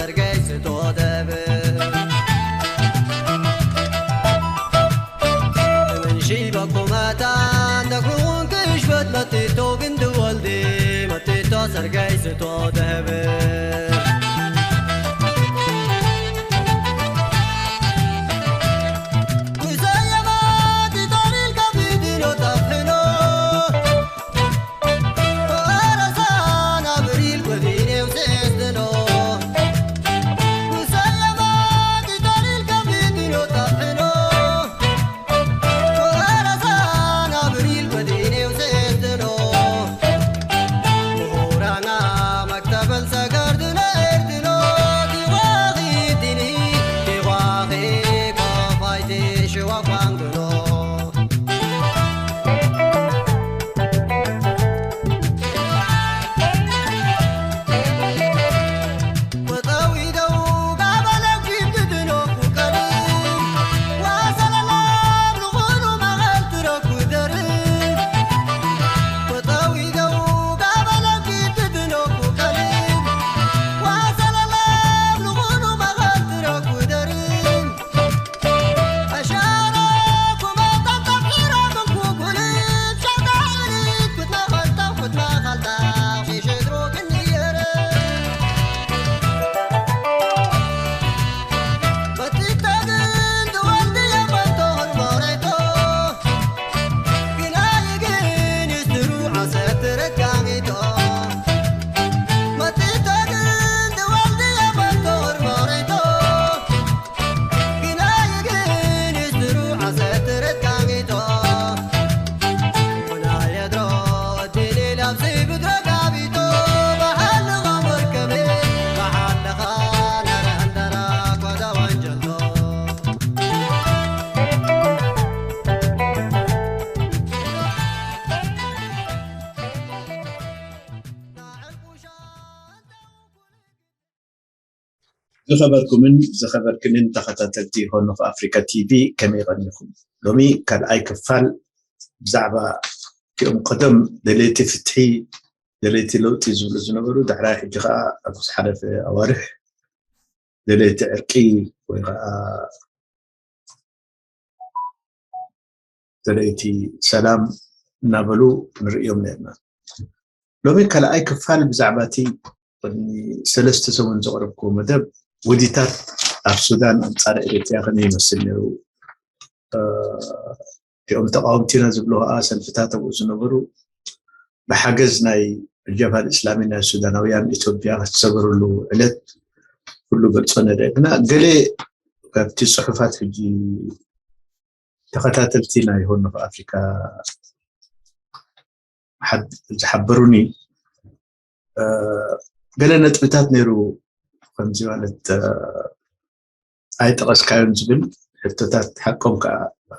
ሰርገይ ስቶ ደብር። ምን ሺበኩመታ ተግሩን ክሽበት መቲቶ ግንዲ ወልዲ መቲቶ ሰርገይ ስቶ ደብር። ዝኸበርኩምን ዝኸበርክንን ተኸታተልቲ ሆርን ኦፍ ኣፍሪካ ቲቪ፣ ከመይ ቀኒኹም? ሎሚ ካልኣይ ክፋል ብዛዕባ እቲኦም ቀደም ደለይቲ ፍትሒ፣ ደለይቲ ለውጢ ዝብሉ ዝነበሩ፣ ዳሕራይ ሕጂ ኸዓ ኣብ ዝሓለፈ ኣዋርሕ ደለይቲ ዕርቂ ወይ ኸዓ ደለይቲ ሰላም እናበሉ ንርእዮም ነርና። ሎሚ ካልኣይ ክፋል ብዛዕባ እቲ ቅድሚ ሰለስተ ሰሙን ዘቕረብኩዎ መደብ፣ ውዲታት ኣብ ሱዳን ኣንጻር ኤርትራ ከመይ ይመስል ነይሩ፣ እ፣ እቲኦም ተቓወምቲና ዝብሉ ኸዓ ሰልፍታት ኣብኡ ዝነበሩ ብሓገዝ ናይ ጀብሃ እስላሚ ናይ ሱዳናውያን ኢትዮጵያ ዝተሰበረሉ ዕለት ኩሉ ገልጾ ነደ። ግና ገለ ካብቲ ጽሑፋት ሕጂ ተኸታተልቲ ናይ ሆርን ኦፍ ኣፍሪካ ሓድ-፣ ዝሓበሩኒ፣ እ፣ ገለ ነጥብታት ነይሩ። ከምዚ ማለት፣ እ፣ ኣይጠቐስካዮን ዝብል ሕቶታት ሓቆም ከዓ፣ እ፣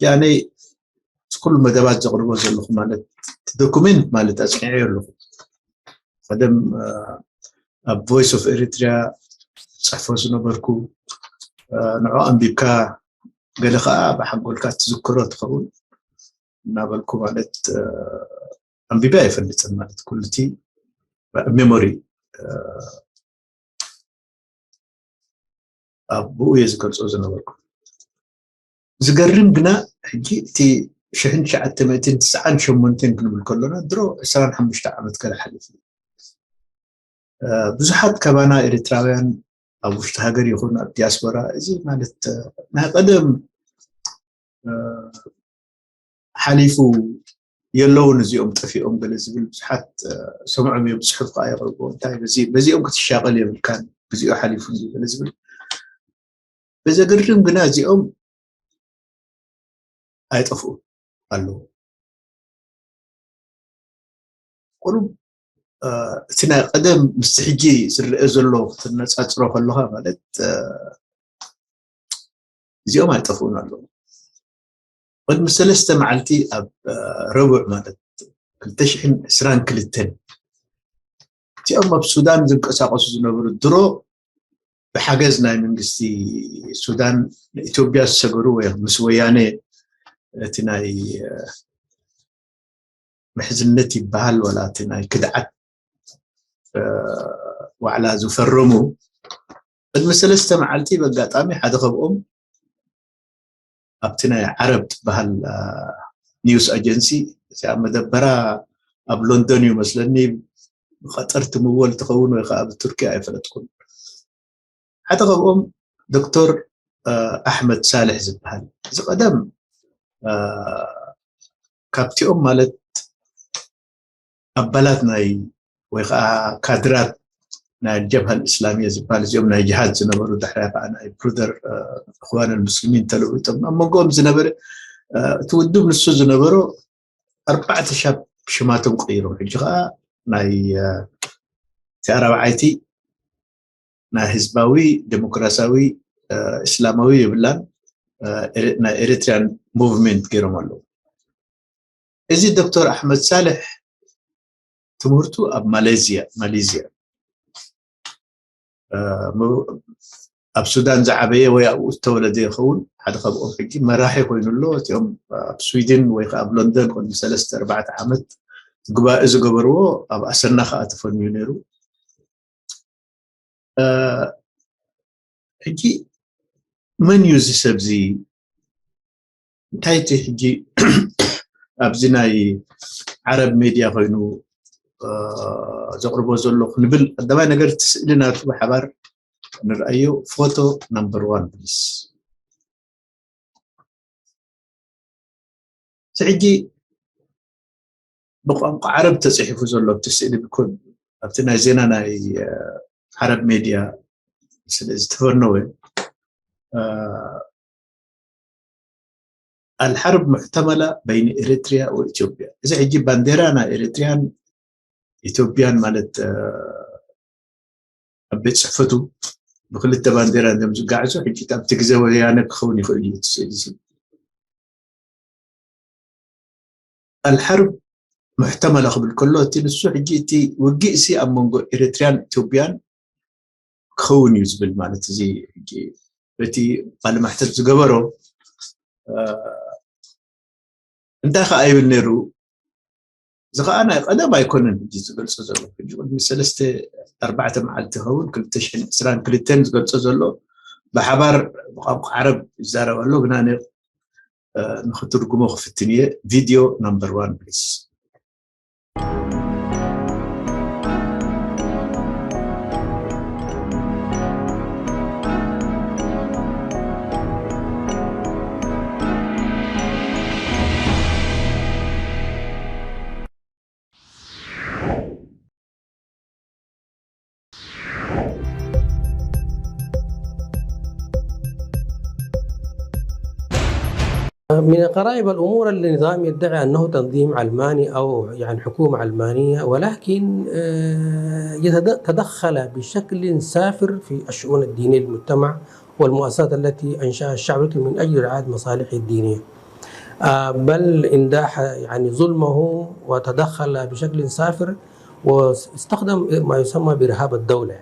ያኔ እቲ ኩሉ መደባት ዘቕርቦ ዘለኹ ማለት እቲ ዶኩሜንት ማለት ኣጽኒዐዮ ኣለኹ። ቀደም፣ እ፣ ኣብ ቮይስ ኦፍ ኤሪትሪያ ጽሕፎ ዝነበርኩ፣ እ፣ ንዑ ኣንቢብካ ገለ ከዓ ብሓንጎልካ ትዝክሮ ትኸውን እናበልኩ ማለት፣ እ፣ ኣንቢበ ኣይፈልጥን ማለት ኩሉ እቲ ሜሞሪ፣ እ፣ ኣብኡ እየ ዝገልጾ ዝነበርኩ። ዝገርም ግና ሕጂ እቲ ሽሕን ትሽዓተ ሚእትን ትስዓን ሸሞንተን ክንብል ከሎና ድሮ ዕስራን ሓሙሽተ ዓመት ገለ ሓሊፉ። እ፣ ብዙሓት ካባና ኤርትራውያን ኣብ ውሽጢ ሃገር ይኹን ኣብ ዲያስፖራ እዚ ማለት፣ እ፣ ናይ ቀደም፣ እ፣ ሓሊፉ የለውን እዚኦም ጠፊኦም ገለ ዝብል ብዙሓት፣ እ፣ ሰምዖም እዮም። ብጽሑፍ ከዓ የቕርብዎ። እንታይ በዚ-፣ በዚኦም ክትሻቐል የብልካን፣ ግዚኡ ሓሊፉ እዩ ገለ ዝብል። ብዘገርም ግና እዚኦም ኣይጠፍኡን ኣለዉ። ቁሩብ፣ እ፣ እቲ ናይ ቀደም ምስቲ ሕጂ ዝረአ ዘሎ ክትነጻጽሮ ከለኻ ማለት፣ እ፣ እዚኦም ኣይጠፍኡን ኣለዉ። ቅድሚ ሰለስተ መዓልቲ ኣብ፣ እ፣ ረቡዕ ማለት ክልተ ሽሕን ዕስራን ክልተን እቲኦም ኣብ ሱዳን ዝንቀሳቐሱ ዝነበሩ ድሮ ብሓገዝ ናይ መንግስቲ ሱዳን ንኢትዮጵያ ዝሰገሩ ወይ ምስ ወያነ እቲ ናይ፣ እ፣ ምሕዝነት ይበሃል ወላ እቲ ናይ ክድዓት፣ እ፣ ዋዕላ ዝፈረሙ ቅድሚ ሰለስተ መዓልቲ በጋጣሚ ሓደ ካብኦም ኣብቲ ናይ ዓረብ ትበሃል ኒውስ ኣጀንሲ እዚኣ መደበራ ኣብ ሎንዶን እዩ መስለኒ፣ ቀጠር ትምወል ትኸውን ወይ ከዓ ኣብ ቱርኪያ ኣይፈለጥኩን። ሓደ ካብኦም ዶክተር ኣሕመድ ሳልሕ ዝበሃል፣ እዚ ቀደም ካብቲኦም ማለት ኣባላት ናይ ወይ ከዓ ካድራት ናይ ጀብሃ እስላሚያ ዝበሃል እዚኦም ናይ ጅሃድ ዝነበሩ ድሕሪያ ከዓ ናይ ብሩደር እኽዋን ሙስሊሚን ተለዊጦም ኣብ መንጎኦም ዝነበረ እቲ ውድብ ንሱ ዝነበሮ ኣርባዕተ ሻብ ሽማቶም ቀይሮም ሕጂ ከዓ ናይ እቲ ኣራብዓይቲ ናይ ህዝባዊ ዴሞክራሲያዊ እስላማዊ የብላን ናይ ኤሪትሪያን ሙቭመንት ገይሮም ኣለዉ። እዚ ዶክተር ኣሕመድ ሳልሕ ትምህርቱ ኣብ ማሌዝያ ማሌዝያ ኣብ ሱዳን ዝዓበየ ወይ ኣብኡ ዝተወለደ ይኸውን ሓደ ካብኦም ሕጂ መራሒ ኮይኑ ኣሎ። እቲኦም ኣብ ስዊድን ወይ ከዓ ኣብ ሎንደን ቅድሚ ሰለስተ ኣርባዕተ ዓመት ጉባኤ ዝገበርዎ ኣብ ኣሰና ከዓ ተፈንዩ ነይሩ። ሕጂ መን እዩ እዚ ሰብ እዚ? እንታይ እቲ ሕጂ ኣብዚ ናይ ዓረብ ሜድያ ኮይኑ ዘቕርቦ ዘሎ ክንብል ቀዳማይ ነገር እቲ ስእሊ ናቱ ብሓባር ንርኣዮ። ፎቶ ናምበር ዋን ፕሊስ። ሕጂ ብቋንቋ ዓረብ ተፅሒፉ ዘሎ ኣብቲ ስእሊ ብኩል ኣብቲ ናይ ዜና ናይ ዓረብ ሜድያ ስለ ዝተፈነወ ኣልሓርብ ሙሕተመላ በይኒ ኤሪትሪያ ወኢትዮጵያ። እዚ ሕጂ ባንዴራ ናይ ኤሪትሪያን ኢትዮጵያን ማለት ኣብ ቤት ፅሕፈቱ ብክልተ ባንዴራ እዮም ዝጋዕዙ። ሕጂ ኣብቲ ግዜ ወያነ ክኸውን ይኽእል እዩ እቲ ስእሊ እዚ። ኣልሓርብ ሙሕተመላ ክብል ከሎ እቲ ንሱ ሕጂ እቲ ውግእ ሲ ኣብ መንጎ ኤሪትሪያን ኢትዮጵያን ክኸውን እዩ ዝብል ማለት እዚ ሕጂ በቲ ቃለ ማሕተት ዝገበሮ እንታይ ከዓ ይብል ነይሩ? እዚ ከዓ ናይ ቀደም ኣይኮነን ሕጂ ዝገልፆ ዘሎ ሕጂ ቅድሚ ሰለስተ ኣርባዕተ መዓልቲ ይኸውን ክልተ ሽሕን ዕስራን ክልተን ዝገልፆ ዘሎ ብሓባር ብቋንቋ ዓረብ ይዛረብ ኣሎ ግና ንክትርጉሞ ክፍትን እየ። ቪድዮ ናምበር ዋን ፕሊስ። من غرائب الأمور اللي النظام يدعي أنه تنظيم علماني أو يعني حكومة علمانية، ولكن آه، يتد- تدخل بشكل سافر في الشؤون الدينية للمجتمع والمؤسسات التي أنشأها الشعب الإريتري من أجل رعاية مصالحه الدينية. آه، بل انداح يعني ظلمه وتدخل بشكل سافر واستخدم ما يسمى بإرهاب الدولة.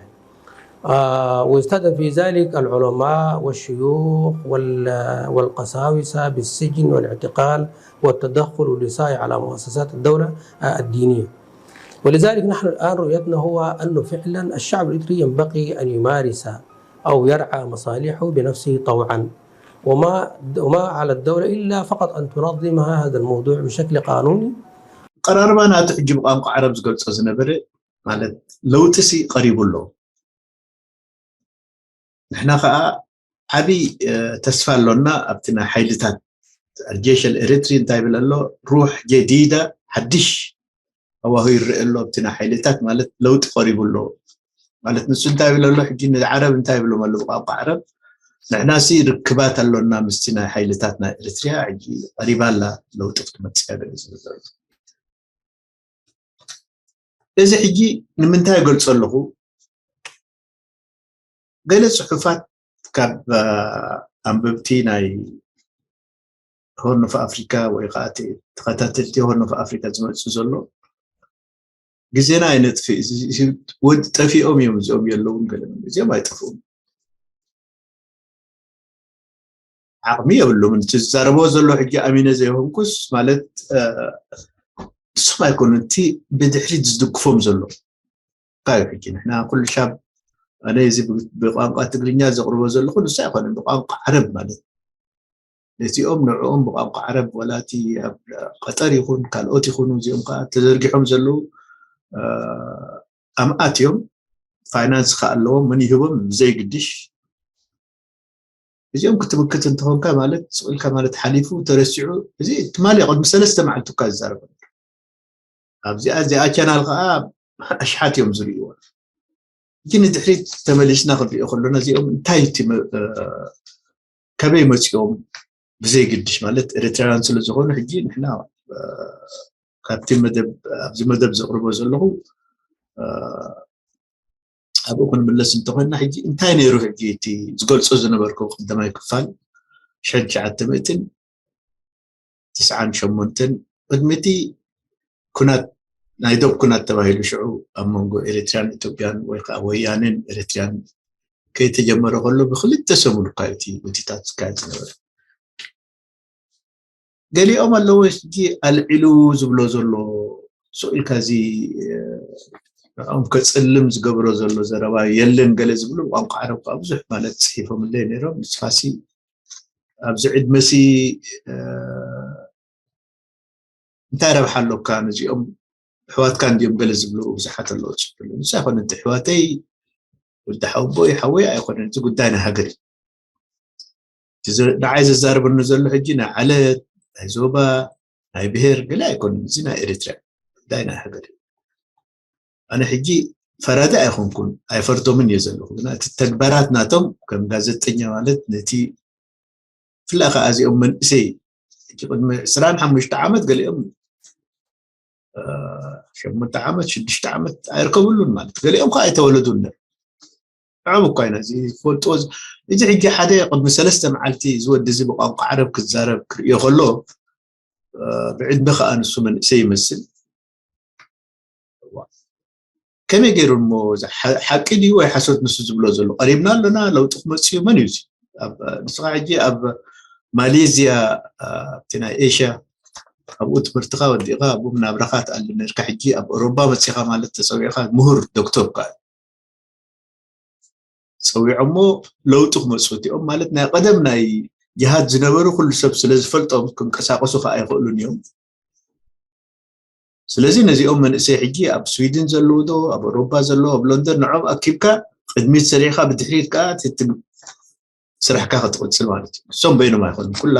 آه، ويستهدف في ذلك العلماء والشيوخ وال- والقساوسة بالسجن والاعتقال والتدخل والإساءة على مؤسسات الدولة آه، الدينية. ولذلك نحن الآن رؤيتنا هو أنه فعلا الشعب الإريتري ينبغي أن يمارس أو يرعى مصالحه بنفسه طوعا وما وما على الدولة إلا فقط أن تنظم هذا الموضوع بشكل قانوني. ቀራርባ ናቱ ሕጂ ብቋንቋ ዓረብ ዝገልፆ ዝነበረ ማለት ለውጢ ሲ ቀሪቡ ኣሎ። ንሕና ከዓ ዓብይ ተስፋ ኣሎና ኣብቲ ናይ ሓይልታት ኣልጀሽ ኣልኤሪትሪ እንታይ ይብል ኣሎ ሩሕ ጀዲዳ ሓድሽ ኣዋሁ ይረአ ኣሎ ኣብቲ ናይ ሓይልታት ማለት ለውጢ ቀሪቡ ኣሎ ማለት ንሱ እንታይ ይብል ኣሎ ሕጂ ንዓረብ እንታይ ይብሎም ኣሎ ብቋንቋ ዓረብ ንሕናሲ ርክባት ኣሎና ምስቲ ናይ ሓይልታት ናይ ኤሪትሪያ ሕጂ ቀሪባ ኣላ ለውጢ ክትመፅእ እያ ዝብል ዘሎ እዚ ሕጂ ንምንታይ ይገልፆ ኣለኹ ገለ ፅሑፋት ካብ ኣንበብቲ ናይ ሆርን ኦፍ ኣፍሪካ ወይ ከዓ ተኸታተልቲ ሆርን ኦፍ ኣፍሪካ ዝመፅእ ዘሎ ግዜና ኣይነጥፍእ ወድ ጠፊኦም እዮም እዚኦም የለውን ገለ እዚኦም ኣይጠፍኡም ዓቕሚ የብሉምን እቲ ዝዛረበዎ ዘሎ ሕጂ ኣሚነ ዘይኮንኩስ ማለት እሶም ኣይኮኑ እቲ ብድሕሪት ዝድግፎም ዘሎ እዩ። ሕጂ ንሕና ኩሉ ሻብ ኣነ እዚ ብ- ብቋንቋ ትግርኛ ዘቕርቦ ዘለኹ ንሱ ኣይኮነን፣ ብቋንቋ ዓረብ ማለት ነቲኦም ንዕኦም ብቋንቋ ዓረብ ወላቲ ኣብ ቀጠር ይኹን ካልኦት ይኹኑ እዚኦም ከዓ ተዘርጊሖም ዘለዉ ኣምኣት እዮም። ፋይናንስ ከዓ ኣለዎም፣ ምን ይህቦም ብዘይግድሽ። እዚኦም ክትምክት እንተኾንካ ማለት ስቕ ኢልካ ማለት ሓሊፉ ተረሲዑ። እዚ ትማሊ ቅድሚ ሰለስተ መዓልቲ እኳ ዝዛረበ ኣብዚኣ እዚኣ ቻናል ከዓ ኣሽሓት እዮም ዝርእይዎ። ሕጂ ንድሕሪት ተመሊስና ክንሪኦ ከሎና እዚኦም እንታይ እቲ መ- እ፣ ከበይ መፂኦም ብዘይግድሽ ማለት ኤርትራውያን ስለ ዝኾኑ ሕጂ ንሕና እ፣ ካብቲ መደብ ኣብዚ መደብ ዘቕርቦ ዘለኹ እ፣ ኣብኡ ክንምለስ እንተኾንና ሕጂ እንታይ ነይሩ ሕጂ እቲ ዝገልጾ ዝነበርኩ ቀዳማይ ክፋል ሽሕን ትሽዓተ ሚእትን ትስዓን ሸሞንተን ቅድሚ እቲ ኩናት ናይ ዶብ ኩናት ተባሂሉ ሽዑ ኣብ መንጎ ኤርትራን ኢትዮጵያን ወይ ከዓ ወያኔን ኤርትራን ከይተጀመረ ከሎ ብክልተ ሰሙን እኳ እዩ እቲ ውዲታት ዝካየድ ዝነበረ። ገሊኦም ኣለዎ ሕጂ ኣልዒሉ ዝብሎ ዘሎ ስቕ ኢልካ እዚ ንዕኦም ከፅልም ዝገብሮ ዘሎ ዘረባ የለን ገለ ዝብሉ ቋንቋ ዓረብ ከዓ ብዙሕ ማለት ፅሒፎምለይ ነይሮም። ንስኻሲ ኣብዚ ዕድመሲ እንታይ ረብሓ ኣሎካ? ነዚኦም ኣሕዋትካ እንዲዮም ገለ ዝብሉ ብዙሓት ኣለዉ ዝብሉ። ንሳ ይኮነ እቲ ኣሕዋተይ ወዲ ሓወቦይ ሓወይ ኣይኮነን። እዚ ጉዳይ ናይ ሃገር እዩ። እቲ ዘ- ንዓይ ዘዛርበኒ ዘሎ ሕጂ ናይ ዓለት ናይ ዞባ ናይ ብሄር ገለ ኣይኮነን። እዚ ናይ ኤርትራ ጉዳይ ናይ ሃገር እዩ። ኣነ ሕጂ ፈራዲ ኣይኮንኩን ኣይፈርዶምን እየ ዘለኹ። ግና እቲ ተግባራት ናቶም ከም ጋዜጠኛ ማለት ነቲ ብፍላይ ከዓ እዚኦም መንእሰይ ሕጂ ቅድሚ ዕስራን ሓሙሽተ ዓመት ገሊኦም ሸሞንተ ዓመት ሽዱሽተ ዓመት ኣይርከብሉን ማለት ገሊኦም ከዓ ኣይተወለዱን ነር ዕም እኳ ኢና እዚ ዝፈልጥዎ እዚ ሕጂ ሓደ ቅድሚ ሰለስተ መዓልቲ ዝወዲ እዚ ብቋንቋ ዓረብ ክዛረብ ክርእዮ ከሎ ብዕድመ ከዓ ንሱ መንእሰይ ይመስል ከመይ ገይሩ እሞ ሓቂ ድዩ ወይ ሓሶት ንሱ ዝብሎ ዘሎ ቀሪብና ኣለና ለውጢ ክመፅእ እዩ መን እዩ ንስኻ ሕጂ ኣብ ማሌዝያ ኣብቲ ናይ ኤሽያ ኣብኡ ትምህርትኻ ወዲእኻ ኣብኡ ናብራኻ ትኣልም ነርካ ሕጂ ኣብ ኦሮባ መፂኻ ማለት ተፀዊዕኻ ምሁር ዶክተር ካ ፀዊዖሞ ለውጢ ክመፁ እቲኦም ማለት ናይ ቀደም ናይ ጅሃድ ዝነበሩ ኩሉ ሰብ ስለ ዝፈልጦም ክንቀሳቀሱ ከዓ ኣይኽእሉን እዮም ስለዚ ነዚኦም መንእሰይ ሕጂ ኣብ ስዊድን ዘለዉ ዶ ኣብ ኣውሮፓ ዘለዉ ኣብ ሎንደን ንዖም ኣኪብካ ቅድሚት ሰሪዕካ ብድሕሪት ከዓ ስራሕካ ክትቅፅል ማለት እዩ እሶም በይኖም ኣይኮኑም ኩላ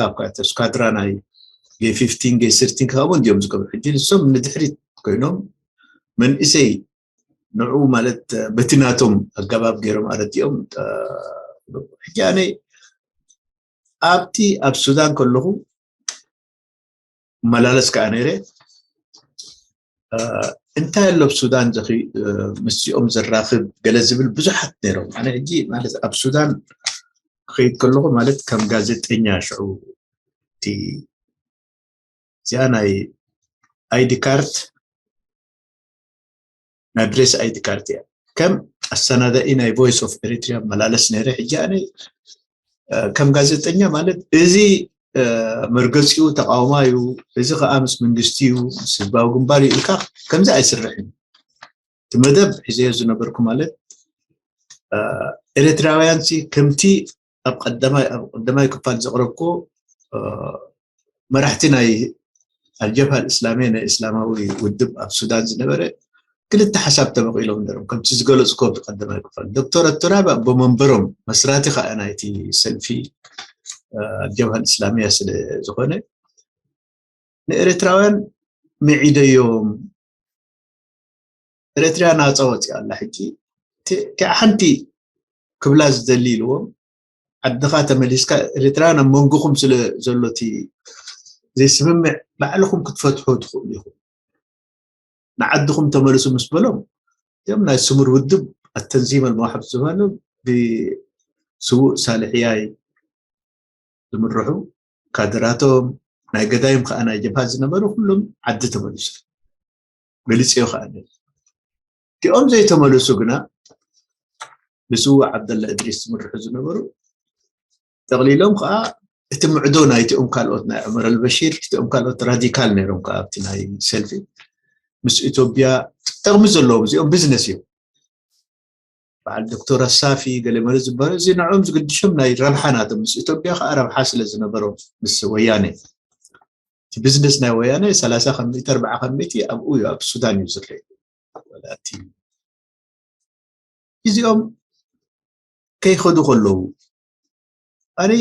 ስካድራ ናይ ጌ ፊፍቲን ጌ ስርቲን ክኸውን ድዮም ዝገብሩ ሕጂ ንሶም ንድሕሪት ኮይኖም መንእሰይ ንዑ ማለት በቲ ናቶም ኣገባብ ገይሮም ኣረዲኦም ሕጂ ኣነ ኣብቲ ኣብ ሱዳን ከለኹ መላለስ ከዓ ነይረ እንታይ ኣሎ ኣብ ሱዳን ምስዚኦም ዘራኽብ ገለ ዝብል ብዙሓት ነይሮም ኣነ ሕጂ ማለት ኣብ ሱዳን ክኸይድ ከለኹ ማለት ከም ጋዜጠኛ ሽዑ እቲ እዚኣ ናይ ኣይዲ ካርድ ናይ ፕሬስ ኣይዲ ካርድ እያ ከም ኣሰናዳኢ ናይ ቮይስ ኦፍ ኤሪትሪያ መላለስ ነይረ ሕጂ ኣነ ከም ጋዜጠኛ ማለት እዚ መርገፂኡ ተቃውማ እዩ እዚ ከዓ ምስ መንግስቲ እዩ ምስ ህዝባዊ ግንባር እዩ ኢልካ ከምዚ ኣይስርሕን እቲ መደብ ሒዘዮ ዝነበርኩ ማለት ኤርትራውያን ከምቲ ኣብ ቀዳማይ ክፋል ዘቕረብኩ መራሕቲ ናይ ኣልጀብሃ እስላሚያ ናይ እስላማዊ ውድብ ኣብ ሱዳን ዝነበረ ክልተ ሓሳብ ተመቒሎም ነሮም ከምቲ ዝገለፅኮ ብቀዳማይ ክፋል ዶክተር ኣቶራብ ኣቦ መንበሮም መስራቲ ከዓ ናይቲ ሰልፊ ኣልጀብሃ እስላሚያ ስለ ዝኾነ ንኤርትራውያን ምዒደዮም ኤርትራ ናፃ ወፂኣ ኣላ ሕጂ እቲኣ ሓንቲ ክብላ ዝደሊ ኢልዎም ዓድኻ ተመሊስካ ኤርትራ ናብ መንጎኹም ስለ ዘሎ እቲ ዘይስምምዕ ባዕልኹም ክትፈትሑ ትኽእሉ ኢኹም ንዓድኹም ተመልሱ ምስ በሎም እዚኦም ናይ ስሙር ውድብ ኣተንዚም ኣልመዋሕብ ዝበሃሉ ብስዉእ ሳልሕያይ ዝምርሑ ካድራቶም ናይ ገዳይም ከዓ ናይ ጀብሃ ዝነበሩ ኩሎም ዓዲ ተመልሱ ገሊፅዮ ከዓ እቲኦም ዘይተመለሱ ግና ብስዉእ ዓብደላ እድሪስ ዝምርሑ ዝነበሩ ጠቕሊሎም ከዓ እቲ ምዕዶ ናይቲኦም ካልኦት ናይ ዑመር ኣልበሺር እቲኦም ካልኦት ራዲካል ነይሮም ከዓ ኣብቲ ናይ ሰልፊ ምስ ኢትዮጵያ ጠቕሚ ዘለዎም እዚኦም ቢዝነስ እዮም በዓል ዶክተር ኣሳፊ ገለ መለ ዝበሃሉ፣ እዚ ንዕኦም ዝግድሾም ናይ ረብሓ ናቶም፣ ምስ ኢትዮጵያ ከዓ ረብሓ ስለ ዝነበሮም፣ ምስ ወያነ እቲ ቢዝነስ ናይ ወያነ ሰላሳ ከም ሚእቲ፣ ኣርባዓ ከም ሚእቲ ኣብኡ እዩ፣ ኣብ ሱዳን እዩ ዝረአ። ወላ እቲ እዚኦም ከይኸዱ ከለዉ ኣነ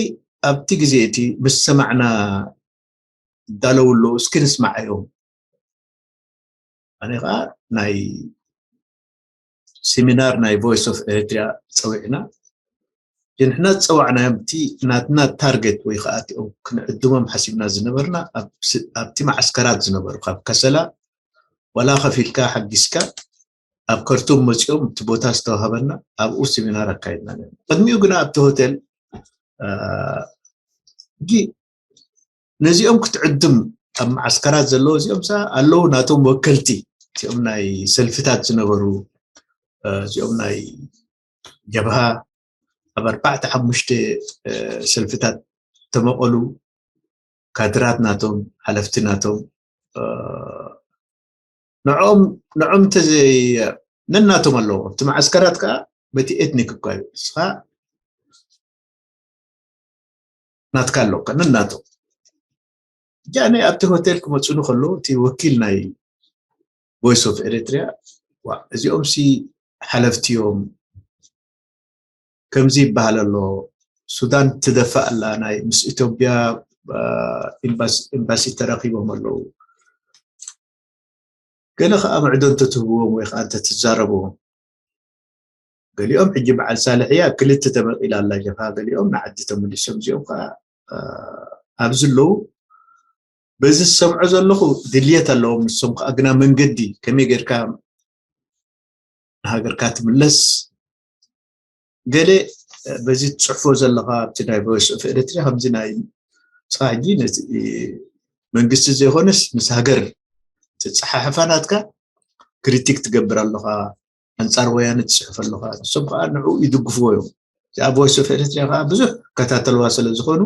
ኣብቲ ግዜ እቲ ምስ ሰማዕና፣ ይዳለዉ ኣለዉ፣ እስኪ ንስማዓዮም። ኣነ ከዓ ናይ ሴሚናር ናይ ቮይስ ኦፍ ኤሪትሪያ ጸዊዕና። ግን ንሕና ዝጸዋዕናዮም፣ እቲ ናትና ታርጌት ወይ ከዓ እቲኦም ክንዕድሞም ሓሲብና ዝነበርና ኣብ ስ- ኣብቲ ማዓስከራት ዝነበሩ፣ ካብ ከሰላ ዋላ ከፊልካ ሓጊዝካ ኣብ ከርቱም መጺኦም፣ እቲ ቦታ ዝተዋሃበና፣ ኣብኡ ሴሚናር ኣካይድና ነርና። ቅድሚኡ ግና ኣብቲ ሆቴል፣ አ፣ ሕጂ ነዚኦም ክትዕድም፣ ኣብ ማዓስከራት ዘለዉ እዚኦም ሳ ኣለዉ፣ ናቶም ወከልቲ፣ እዚኦም ናይ ሰልፍታት ዝነበሩ፣ አ፣ እዚኦም ናይ ጀብሃ ኣብ ኣርባዕተ ሓሙሽተ፣ አ፣ ሰልፍታት ተመቐሉ፣ ካድራት ናቶም፣ ሓለፍቲ ናቶም፣ አ፣ ንዕኦም፣ ንዕኦም እንተዘይ፣ ነናቶም ኣለዎ። ኣብቲ ማዓስከራት ከዓ በቲ ኤትኒክ እኳ እዩ። ንስኻ ናትካ ኣለካ፣ ነናቶም። ጃነ ኣብቲ ሆቴል ክመፁኒ ከለዉ፣ እቲ ወኪል ናይ ቮይስ ኦፍ ኤሪትሪያ፣ "ዋ፣ እዚኦም ሲ ሓለፍቲ እዮም፣ ከምዚ ይበሃል ኣሎ፣ ሱዳን ትደፍእ ኣላ፣ ናይ ምስ ኢትዮጵያ፣ አ፣ ኤምባሲ፣ ኤምባሲ ተራኺቦም ኣለዉ። ገለ ከዓ ምዕዶ እንተትህብዎም ወይ ከዓ እንተትዛረብዎም፣ ገሊኦም ሕጂ በዓል ሳልሕ እያ ክልተ ተመቒላ ኣላ ጀብሃ፣ ገሊኦም ንዓዲ ተመሊሶም፣ እዚኦም ከዓ፣ አ፣ ኣብዚ ኣለዉ። በዚ ዝሰምዖ ዘለኹ ድልየት ኣለዎም ንሶም ከዓ፣ ግና መንገዲ ከመይ ጌርካ ንሃገርካ ትምለስ፣ ገለ በዚ ትጽሕፎ ዘለኻ ኣብቲ ናይ ቮይስ ኦፍ ኤሪትሪያ ከምዚ ናይ ንስኻ ሕጂ ነቲ መንግስቲ ዘይኮነስ ምስ ሃገር ትጸሓሕፋ ናትካ ክሪቲክ ትገብር ኣለኻ፣ ኣንጻር ወያነ ትጽሕፍ ኣለኻ። ንሶም ከዓ ንዕኡ ይድግፍዎ እዮም። እዚኣ ቮይስ ኦፍ ኤሪትሪያ ከዓ ብዙሕ ከታተልዋ ስለ ዝኾኑ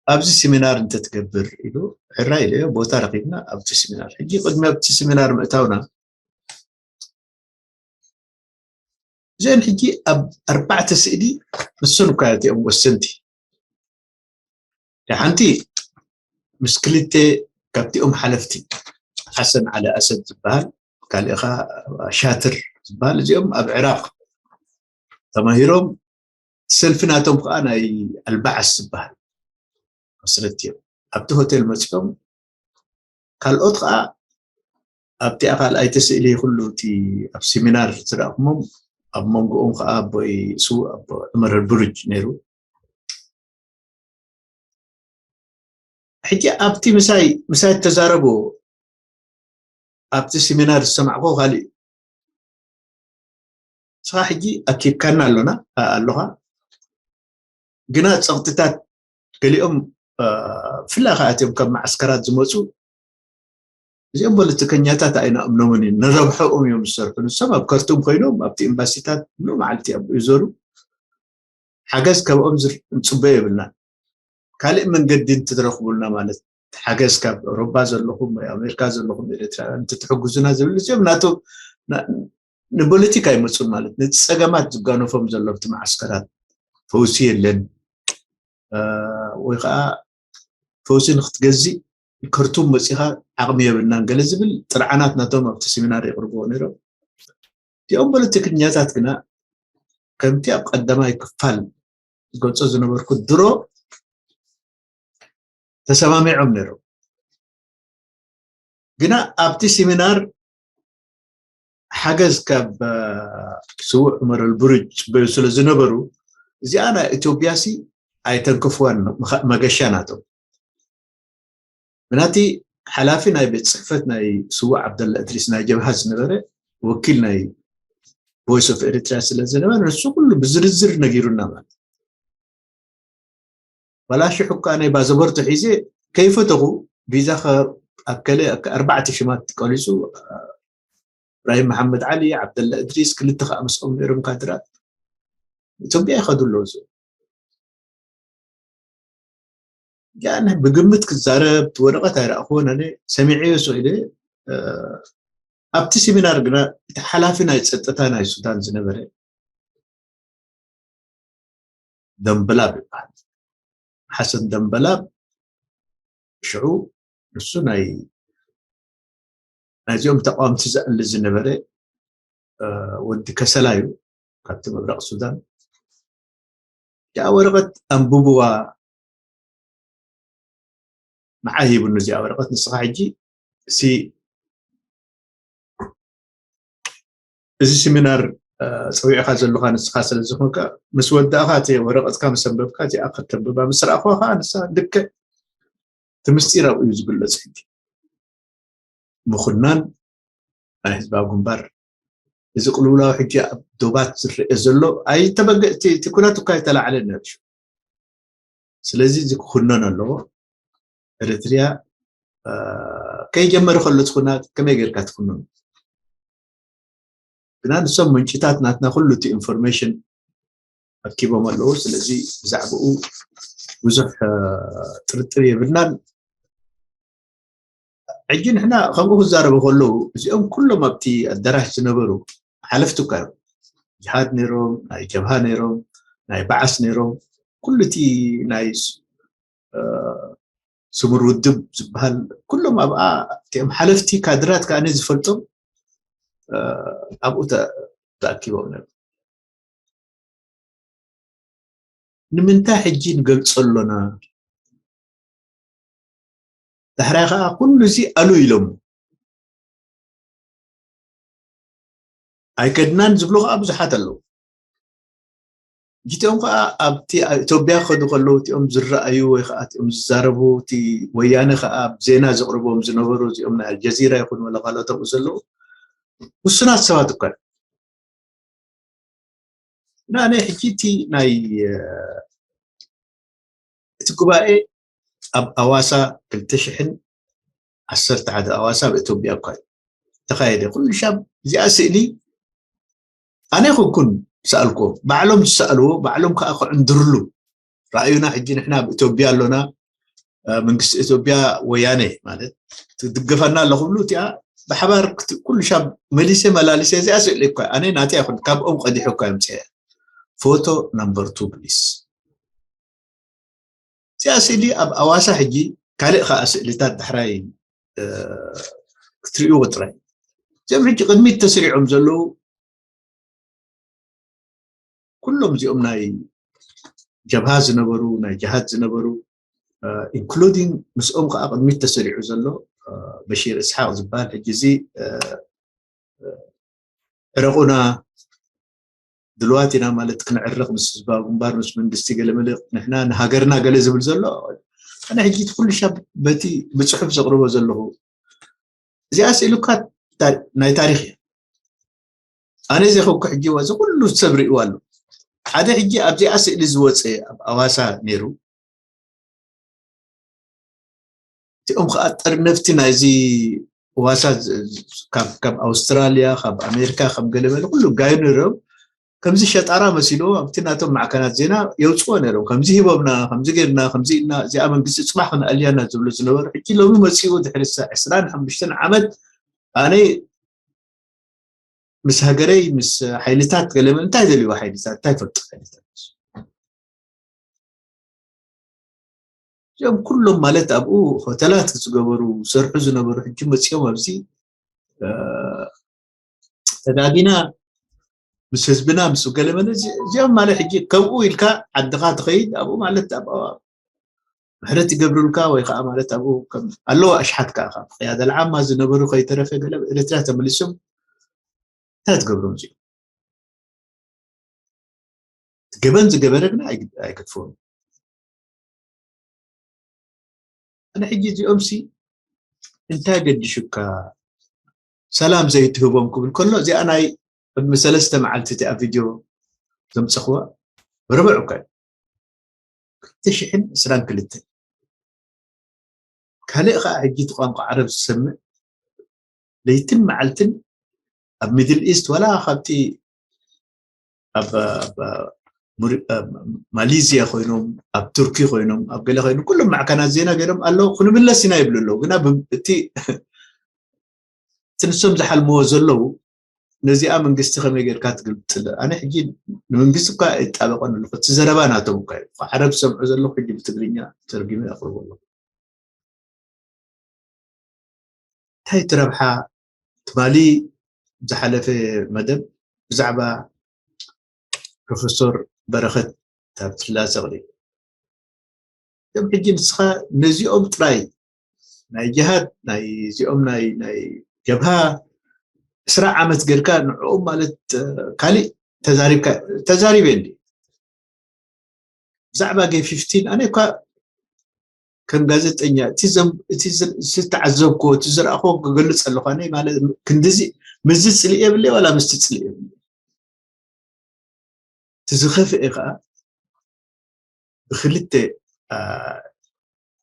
ኣብዚ ሴሚናር እንተትገብር ኢሉ ሕራይ ኢለዮ፣ ቦታ ረኺብና ኣብቲ ሴሚናር። ሕጂ ቅድሚ ኣብቲ ሴሚናር ምእታውና እዚአን ሕጂ ኣብ ኣርባዕተ ስእሊ ንሶም እኳ እቲኦም ወሰንቲ። ሓንቲ ምስ ክልተ ካብቲኦም ሓለፍቲ፣ ሓሰን ዓሊ ኣሰድ ዝበሃል፣ ካልእኻ ሻትር ዝበሃል፣ እዚኦም ኣብ ዕራቕ ተማሂሮም፣ ሰልፊ ናቶም ከዓ ናይ ኣልባዓስ ዝበሃል መስረቲ እዮም። ኣብቲ ሆቴል መፂኦም፣ ካልኦት ከዓ ኣብቲ ካልኣይቲ ስእሊ ኩሉ እቲ ኣብ ሴሚናር ዝረኣኹሞም፣ ኣብ መንጎኦም ከዓ ኣቦይ ስዉእ ኣቦ ዑመር ኣልቡሩጅ ነይሩ። ሕጂ ኣብቲ ምሳይ፣ ምሳይ እተዛረቡ፣ ኣብቲ ሴሚናር ዝሰማዕኮ ካልእ እዩ። ንስኻ ሕጂ ኣኪብካና ኣሎና፣ ኣ-፣ ኣለኻ። ግና ጸቕጥታት ገሊኦም፣ እ፣ ብፍላይ ከኣ እቲኦም ካብ ማዓስከራት ዝመጹ፣ እዚኦም ፖለቲከኛታት ኣይንኣምኖምን ኢና፣ ንረብሐኦም እዮም ዝሰርሑ። ንሶም ኣብ ከርቱም ኮይኖም ኣብቲ ኤምባሲታት ምሉእ መዓልቲ ኣብኡ ይዞሩ። ሓገዝ ካብኦም ዝር-፣ ንጽበዮ የብልናን። ካልእ መንገዲ እንትትረኽቡልና፣ ማለት ሓገዝ ካብ ኤውሮጳ ዘለኹም ወይ ኣሜሪካ ዘለኹም ኤርትራውያን እንትትሕግዙና ዝብል፣ እዚኦም ናቶ-፣ ና-፣ ንፖለቲካ ኣይመጹን፣ ማለት ነቲ ጸገማት ዝጋነፎም ዘሎ ኣብቲ ማዓስከራት ፈውሲ የለን፣ እ፣ ወይ ከዓ ፈውሲ ንክትገዝእ ከርቱም መጺኻ ዓቕሚ የብልናን ገለ ዝብል ጥርዓናት ናቶም ኣብቲ ሴሚናር የቕርብዎ ነይሮም። እቲኦም ፖለቲከኛታት ግና ከምቲ ኣብ ቀዳማይ ክፋል ዝገልጾ ዝነበርኩ ድሮ ተሰማሚዖም ነይሮም። ግና ኣብቲ ሴሚናር ሓገዝ ካብ፣ እ፣ ስዉእ ዑመር ኣልቡሩጅ ጽበዩ ስለ ዝነበሩ፣ እዚኣ ናይ ኢትዮጵያ ሲ ኣይተንክፍዋን፣ መኸ-፣ መገሻ ናቶም። ምናቲ ሓላፊ ናይ ቤት ጽሕፈት ናይ ስዉእ ዓብደላ እድሪስ ናይ ጀብሃ ዝነበረ ወኪል ናይ ቮይስ ኦፍ ኤሪትሪያ ስለ ዝነበረ፣ ንሱ ኩሉ ብዝርዝር ነጊሩና ማለት። ዋላ ሽሕ እኳ ናይ ባዘቦርቶ ሒዘ ከይፈተኹ፣ ቪዛ ከ-፣ ኣብ ከለ-፣ ኣርባዕተ ሽማት ቀሊጹ፣ እብራሂም መሓመድ ዓሊ፣ ዓብደላ እድሪስ፣ ክልተ ከኣ ምስኦም ነይሮም ካድራት ኢትዮጵያ ይኸዱ ኣለዉ። እዚኦም ያን ብግምት ክዛረብ፣ እቲ ወረቐት ኣይረኣኹዎን ኣነ፣ ሰሚዐዮ ስቕ ኢለ፣ እ፣ ኣብቲ ሲሚናር ግና እቲ ሓላፊ ናይ ጸጥታ ናይ ሱዳን ዝነበረ ደምበላብ ይበሃል። ሓሰን ደምበላብ ሽዑ ንሱ ናይ ናይዚኦም ተቃወምቲ ዘዕሊ ዝነበረ ወዲ ከሰላ እዩ፣ ካብቲ ምብራቕ ሱዳን። እዚኣ ወረቐት ኣንብብዋ፣ ንዓይ ሂቡኒ እዚኣ ወረቐት። ንስኻ ሕጂ ሲ እዚ ሲሚናር ጸዊዕካ ዘለኻ ንስኻ ስለ ዝኾንካ፣ ምስ ወዳእኻ እቲ ወረቐትካ ምስ ኣንበብካ እዚኣ ከተንብባ ምስ ረኣኹዋ ከዓ ንሳ ልክዕ እቲ ምስጢር ኣብኡ እዩ ዝግለጽ። ሕጂ ምኹናን ናይ ህዝባዊ ግንባር፣ እዚ ቅልውላው ሕጂ ኣብ ዶባት ዝረአ ዘሎ ኣይተበገ እቲ ኩናት እኳ ኣይተላዕለ ነርሹ። ስለዚ እዚ ክኹነን ኣለዎ። ኤርትርያ ከይጀመረ ከሎ እቲ ኩናት ከመይ ጌርካ ትኩነኑ? ግና ንሶም ምንጭታት ናትና ኩሉ እቲ ኢንፎርሜሽን ኣኪቦም ኣለዉ። ስለዚ ብዛዕባኡ ብዙሕ ጥርጥር የብልናን። ሕጂ ንሕና ከምኡ ክዛረቡ ከለዉ እዚኦም ኩሎም ኣብቲ ኣዳራሽ ዝነበሩ ሓለፍቲ እኳ እዮም። ጅሃድ ነይሮም፣ ናይ ጀብሃ ነይሮም፣ ናይ በዓስ ነይሮም፣ ኩሉ እቲ ናይ ስሙር ውድብ ዝበሃል ኩሎም ኣብኣ እቲኦም ሓለፍቲ ካድራት ከኣነ ዝፈልጦም ኣብኡ ተኣኪቦም ነሩ። ንምንታይ ሕጂ ንገልጾ ኣሎና? ዳሕራይ ከዓ ኩሉ እዚ ኣሉ ኢሎም ኣይከድናን ዝብሉ ከዓ ብዙሓት ኣለዉ። እቲኦም ከዓ ኣብቲ ኢትዮጵያ ክኸዱ ከለዉ እቲኦም ዝረኣዩ ወይ ከዓ እቲኦም ዝዛረቡ፣ እቲ ወያነ ከዓ ኣብ ዜና ዘቕርቦም ዝነበሩ እዚኦም ናይ ኣልጀዚራ ይኹን ወላ ካልኦት ኣብኡ ዘለዉ ውሱናት ሰባት እኳ እዮም። ንኣነ ሕጂ እቲ ናይ እቲ ጉባኤ ኣብ ኣዋሳ ክልተ ሽሕን ዓሰርተ ሓደ ኣዋሳ ኣብ ኢትዮጵያ እኳ እዩ ተኻየደ። ኩሉ ሻብ እዚኣ ስእሊ ኣነ ይኹንኩን ሰኣልኩዎም፣ ባዕሎም ዝሰኣልዎ ባዕሎም ከዓ ክዕንድርሉ። ረኣዩና፣ ሕጂ ንሕና ኣብ ኢትዮጵያ ኣሎና፣ መንግስቲ ኢትዮጵያ ወያነ ማለት ትድገፈና ኣሎ ክብሉ እቲኣ ብሓባር ኩሉ ሻብ መሊሰ መላሊሰ እዚኣ ስእሊ እኳ ኣነ ናተይ ኣይኮን ካብኦም ቀዲሑ እኳ የምፅአ። ፎቶ ናምበር ቱ ፕሊስ። እዚኣ ስእሊ ኣብ ኣዋሳ ሕጂ ካልእ ከዓ ስእልታት ዳሕራይ ክትርእይዎ ጥራይ። እዚኦም ሕጂ ቅድሚት ተስሪዖም ዘለዉ ኩሎም እዚኦም ናይ ጀብሃ ዝነበሩ ናይ ጅሃድ ዝነበሩ ኢንክሉዲንግ ምስኦም ከዓ ቅድሚት ተሰሪዑ ዘሎ በሺር እስሓቅ ዝበሃል ሕጂ እዚ ዕረቁና ድልዋት ኢና ማለት ክንዕረቕ ምስ ህዝባዊ ግንባር ምስ መንግስቲ ገለ መለ ንሕና ንሃገርና ገለ ዝብል ዘሎ ኣነ ሕጂ እቲ ኩሉ ሻብ በቲ ብፅሑፍ ዘቕርቦ ዘለኹ እዚኣ ስእሊ እኳ ናይ ታሪክ እያ። ኣነ ዘይኮንኩ ሕጂ እዚ ኩሉ ሰብ ርእይዋ ኣሎ። ሓደ ሕጂ ኣብዚኣ ስእሊ ዝወፀ ኣብ ኣዋሳ ነይሩ። እቲኦም ከዓ ጠርነፍቲ ናይዚ ዋሳ ካብ ኣውስትራልያ ካብ ኣሜሪካ ከም ገለመለ ኩሉ ጋዩ ነይሮም። ከምዚ ሸጣራ መሲልዎ ኣብቲ ናቶም ማዕከናት ዜና የውፅዎ ነይሮም። ከምዚ ሂቦምና፣ ከምዚ ጌርና፣ ከምዚ ኢልና፣ እዚኣ መንግስቲ ፅባሕ ክንኣልያና ዝብሉ ዝነበሩ ሕጂ ሎሚ መፂኡ ድሕሪ ዕስራን ሓሙሽተን ዓመት ኣነ ምስ ሃገረይ ምስ ሓይልታት ገለመ እንታይ ዘልዎ ሓይልታት እንታይ ፈልጡ ሓይልታት እዚኦም ኩሎም ማለት ኣብኡ ሆተላት ዝገበሩ ሰርሑ ዝነበሩ ሕጂ መፂኦም ኣብዚ ተጋጊና ምስ ህዝብና ምስ ገለመለ እዚኦም ማለት ሕጂ ከምኡ ኢልካ ዓድኻ ትኸይድ ኣብኡ ማለት ኣብ ምሕረት ይገብሩልካ ወይ ከዓ ማለት ኣብኡ ኣለዎ ኣሽሓት ከዓ ካብ ቅያደ ልዓማ ዝነበሩ ከይተረፈ ገለ ኤርትራ ተመሊሶም እንታይ ትገብሮም እዚኦም ገበን ዝገበረ ግና ኣይገድፎም ኣነ ሕጂ እዚኦም ሲ እንታይ ገድሹካ ሰላም ዘይትህቦም ክብል ከሎ እዚኣ ናይ ቅድሚ ሰለስተ መዓልቲ እቲኣ ቪድዮ ዘምፀኽዋ ብርብዕ እኳ ክልተ ሽሕን ዕስራን ክልተን ካልእ ከዓ ሕጂ እቲ ቋንቋ ዓረብ ዝሰምዕ ለይትን መዓልትን ኣብ ሚድል ኢስት ዋላ ካብቲ ኣብ ማሌዝያ ኮይኖም ኣብ ቱርኪ ኮይኖም ኣብ ገለ ኮይኑ ኩሎም ማዕከናት ዜና ገይሮም ኣለዉ ክንምለስ ኢና ይብሉ ኣለዉ ግና እቲ እቲ ንሶም ዝሓልምዎ ዘለዉ ነዚኣ መንግስቲ ከመይ ጌርካ ትግልብጥለ? ኣነ ሕጂ ንመንግስቲ እኳ ይጣበቐን ኣለኹ። እቲ ዘረባ ናቶም እኳ እዩ። ዓረብ ዝሰምዖ ዘለኹ ሕጂ ብትግርኛ ተርጊመ ኣቕርቦ ኣለኹ። እንታይ እቲ ረብሓ? ትማሊ ዝሓለፈ መደብ ብዛዕባ ፕሮፌሰር በረኸት ታብትላ ዘቕሪ። ከም ሕጂ ንስኻ ነዚኦም ጥራይ ናይ ጅሃድ ናይ እዚኦም ናይ ናይ ጀብሃ ዕስራ ዓመት ጌርካ ንዕኦም ማለት ካሊእ ተዛሪብካ ተዛሪበ እንዲ ብዛዕባ ጌ ፊፍቲን ኣነ እኳ ከም ጋዜጠኛ እቲ ዝተዓዘብኮ እቲ ዝረኣኮ ክገልፅ ኣለኳ ማለት ክንዲዚ ምዚ ፅልእ የብለ ዋላ ምስቲ ፅልእ የብለ እቲ ዝኸፍአ ከዓ ብክልተ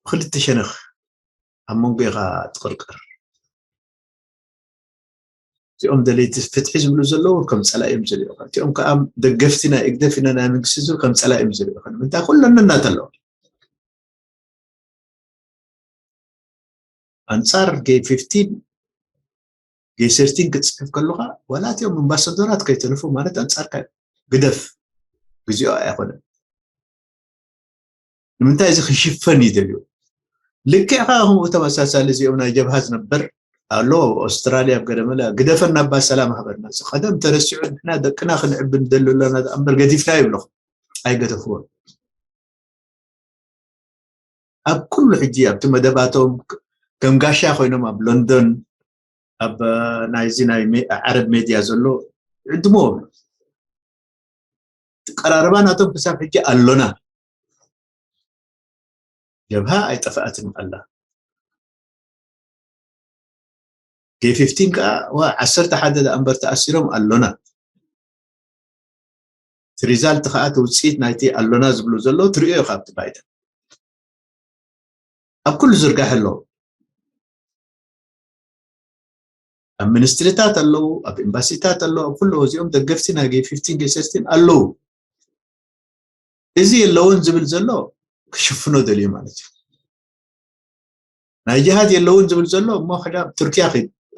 ብክልተ ሸነኽ ኣብ መንጎ ኢኻ ትቕርቀር። እዚኦም ደለይቲ ፍትሒ ዝብሉ ዘለዉ ከም ፀላኢ እዮም ዝሪእኻ። እቲኦም ከዓ ደገፍቲ ናይ ህግደፍ ኢና ናይ መንግስቲ ዝብሉ ከም ፀላኢ እዮም ዝሪእኻ። ንምንታይ ኩለን እናት ኣለዋ ኣንፃር ጌ ፊፍቲን ጌ ሰርቲን ክትፅሕፍ ከለኻ ዋላ እቲኦም ኣምባሳደራት ከይተረፉ ማለት ኣንፃርካ ግደፍ ግዜኦ ኣይኮነን። ንምንታይ እዚ ክሽፈን ይደልዩ? ልክዕ ከዓ ከምኡ ተመሳሳሊ እዚኦም ናይ ጀብሃ ዝነበር ኣሎ ኣብ ኣውስትራልያ ኣብ ገደመለ ግደፈና ባ ሰላም ሃበና እዚ ቀደም ተረሲዑ ንሕና ደቅና ክንዕብ ንደሊ ኣለና እምበር ገዲፍና ይብለኹ ኣይገደፍዎን። ኣብ ኩሉ ሕጂ ኣብቲ መደባቶም ከም ጋሻ ኮይኖም ኣብ ሎንዶን ኣብ ናይዚ ናይ ዓረብ ሜድያ ዘሎ ይዕድምዎ ትቀራረባ ናቶም ክሳብ ሕጂ ኣሎና ጀብሃ ኣይጠፍኣትን ኣላ ጌ ፊፍቲን ከዓ ዋ ዓሰርተ ሓደ ደኣ እምበር ተኣሲሮም ኣሎና እቲ ሪዛልት ከዓ እቲ ውፅኢት ናይቲ ኣሎና ዝብሉ ዘሎ ትሪኦ ኢኻ ኣብቲ ባይደን ኣብ ኩሉ ዝርጋሕ ኣለዉ ኣብ ሚኒስትሪታት ኣለዉ ኣብ ኤምባሲታት ኣለዉ ኣብ ኩሉ እዚኦም ደገፍቲ ናይ ጌ ፊፍቲን ጌ ሰርቲን ኣለዉ እዚ የለውን ዝብል ዘሎ ክሽፍኖ ደልዩ ማለት እዩ ናይ ጅሃድ የለውን ዝብል ዘሎ እሞ ሕዳ ኣብ ቱርኪያ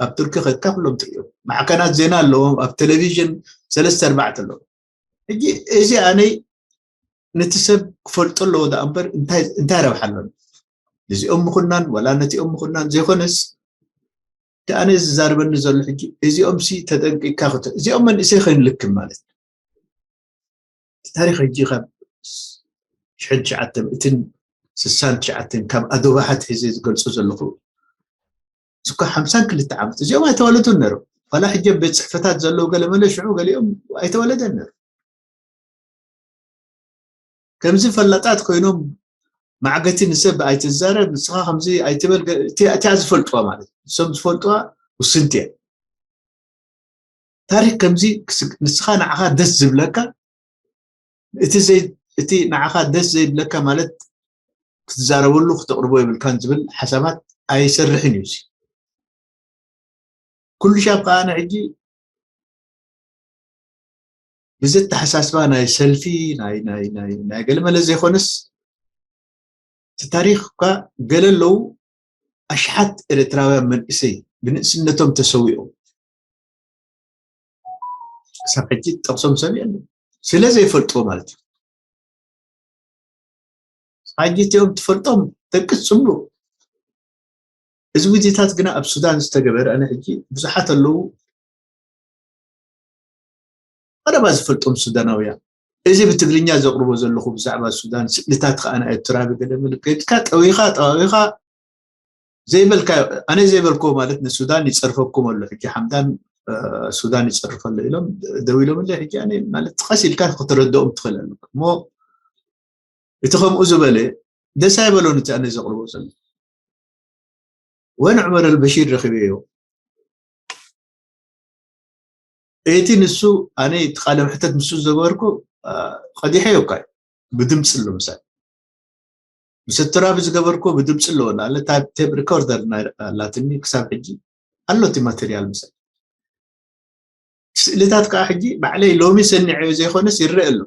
ኣብ ቱርኪ ከድካ ኩሎም ትሪኦም ማዕከናት ዜና ኣለዎም ኣብ ቴሌቪዥን ሰለስተ ኣርባዕተ ኣለዎም ሕጂ እዚ ኣነይ ነቲ ሰብ ክፈልጦ ኣለዎ ደኣ እምበር እንታይ ረብሓ ኣለኒ ነዚኦም ምኹናን ወላ ነቲኦም ምኹናን ዘይኮነስ እቲ ኣነ ዝዛርበኒ ዘሎ ሕጂ እዚኦም ሲ ተጠንቂቅካ ክተ እዚኦም መንእሰይ ከይንልክም ማለት እቲ ታሪክ ሕጂ ካብ ሽሕን ትሽዓተ ሚእትን ስሳን ትሽዓተን ካብ ኣዶባሓት ሒዘ ዝገልፆ ዘለኹ እስኳ ሓምሳን ክልተ ዓመት እዚኦም ኣይተወለዱን ነይሮም ዋላ ሕጂ ቤት ፅሕፈታት ዘለዉ ገለመለ ሽዑ ገሊኦም ኣይተወለደን ነይሩ ከምዚ ፈላጣት ኮይኖም ማዕገቲ ንሰብ ኣይትዛረብ ንስኻ ከምዚ ኣይትበል እቲኣ ዝፈልጥዋ ማለት ንሶም ዝፈልጥዋ ውስንቲ እያ ታሪክ ከምዚ ንስኻ ንዓኻ ደስ ዝብለካ እቲ ዘይ እቲ ንዓኻ ደስ ዘይብለካ ማለት ክትዛረበሉ ክተቕርቦ የብልካን ዝብል ሓሳባት ኣይሰርሕን እዩ ኩሉ ሻብ ከዓ ንሕጂ ብዘተሓሳስባ ናይ ሰልፊ ናይ ገለመለ ዘይኮነስ እቲ ታሪክ እኳ ገለ ኣለዉ ኣሽሓት ኤርትራውያን መንእሰይ ብንእስነቶም ተሰዊኦም ክሳብ ሕጂ ጠቕሶም ሰብ የለን ስለ ዘይፈልጥዎ ማለት እዩ ሕጂ እቲኦም ትፈልጦም ደቂ ጽምሉ እዚ ውዲታት ግና ኣብ ሱዳን ዝተገበረ ኣነ ሕጂ ብዙሓት ኣለዉ ቀረባ ዝፈልጦም ሱዳናውያን እዚ ብትግርኛ ዘቕርቦ ዘለኹ ብዛዕባ ሱዳን ስእልታት ከዓ ናይ ኤርትራ ብገለ ምልክትካ ጠዊኻ ጠዋዊኻ ዘይበልካ ኣነ ዘይበልኮ ማለት ንሱዳን ይፀርፈኩም ኣሎ ሕጂ ሓምዳን ሱዳን ይፀርፈ ኣሎ ኢሎም ደው ኢሎም እንደ ሕጂ ኣነ ማለት ቀስ ኢልካ ክትረድኦም ትኽእል ኣለካ እሞ እቲ ከምኡ ዝበለ ደስ ኣይበሎን እቲ ኣነ ዘቕርቦ ዘሎ ወን ዑመር ኣልበሺር ረኺበዮ እቲ ንሱ ኣነ እቲ ቃለ መሕተት ንሱ ዝገበርኩ ቀዲሐዮ እኳ እዩ ብድምፂ ኣሎ ምሳሌ ምስ ትራቢ ዝገበርኩ ብድምፂ ኣለዎ ኣለ ቴፕ ሪኮርደር ኣላትኒ ክሳብ ሕጂ ኣሎ እቲ ማቴሪያል ምሳሌ ስእልታት ከዓ ሕጂ ባዕለይ ሎሚ ሰኒዐዮ ዘይኮነስ ይረአ ኣሎ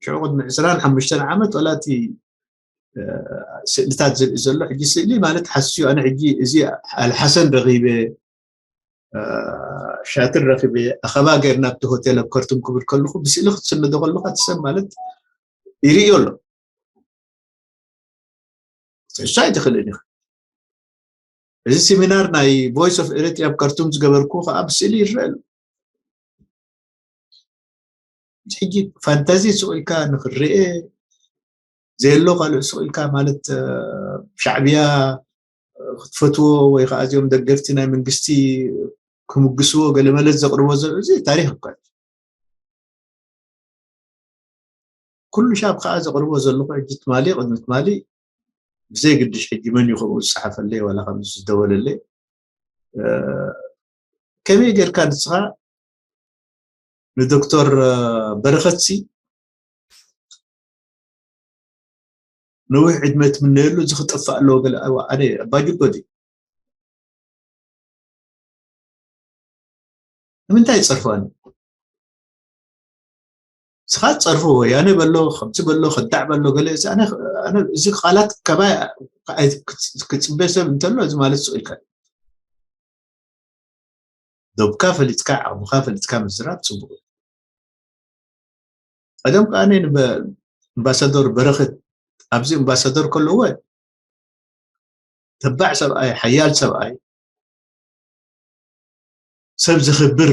ሽዑ ቅድሚ ዕስራን ሓሙሽተን ዓመት ዋላ እቲ ስእልታት ዝርኢ ዘሎ ሕጂ ስእሊ ማለት ሓስዩ ኣነ ሕጂ እዚ ኣልሓሰን ረኺበ ሻትል ረኪበ ኣኸባ ገይርና ኣብቲ ሆቴል ኣብ ከርቱም ክብል ከለኹ ብስእሊ ክትስንዶ ከለካ እቲ ሰብ ማለት ይርእዮ ኣሎ። እሱ ኣይትኽእልን ኢኻ። እዚ ሴሚናር ናይ ቮይስ ኦፍ ኤሪትሪያ ኣብ ከርቱም ዝገበርኩ ከዓ ብስእሊ ይረአ ኣሎ። ሕጂ ፋንታዚ ስቕ ኢልካ ንክረአ ዘየሎ ካልእ ስቕ ኢልካ ማለት ሻዕብያ ክትፈትዎ ወይ ከዓ እዚኦም ደገፍቲ ናይ መንግስቲ ክምግስዎ ገለመለት ዘቕርቦ ዘሎ እዚ ታሪክ እኳ ኩሉ ሻብ ከዓ ዘቕርቦ ዘለኹ ሕጂ ትማሊ ቅድሚ ትማሊ ብዘይ ግድሽ ሕጂ መን እዩ ከምኡ ዝፀሓፈለይ ዋላ ከም ዝደወለለይ ከመይ ጌርካ ንስኻ ንዶክተር በረኸትሲ ነዊሕ ዕድመ ትምነየሉ እዚ ክጠፍእ ኣለዎ ገለ ኣነ ኣባጅጎ ድዩ ንምንታይ ይፀርፈኒ ስኻ ፀርፉ ወያነ በሎ ከምዚ በሎ ከዳዕ በሎ ገለ እዚ ኣነ ኣነ እዚ ቃላት ካባይ ኣይ- ክፅ- ክፅበ ሰብ እንተሎ እዚ ማለት ስቕ ኢልካ እዩ። ዶብካ ፈሊጥካ ዓቕምኻ ፈሊጥካ ምዝራብ ፅቡቅ እዩ። ቀደም ከዓ ኣነ ንበ- ኣምባሳዶር በረኸት ኣብዚ ኣምባሳዶር ከለዎ ተባዕ ሰብኣይ ሓያል ሰብኣይ ሰብ ዘኽብር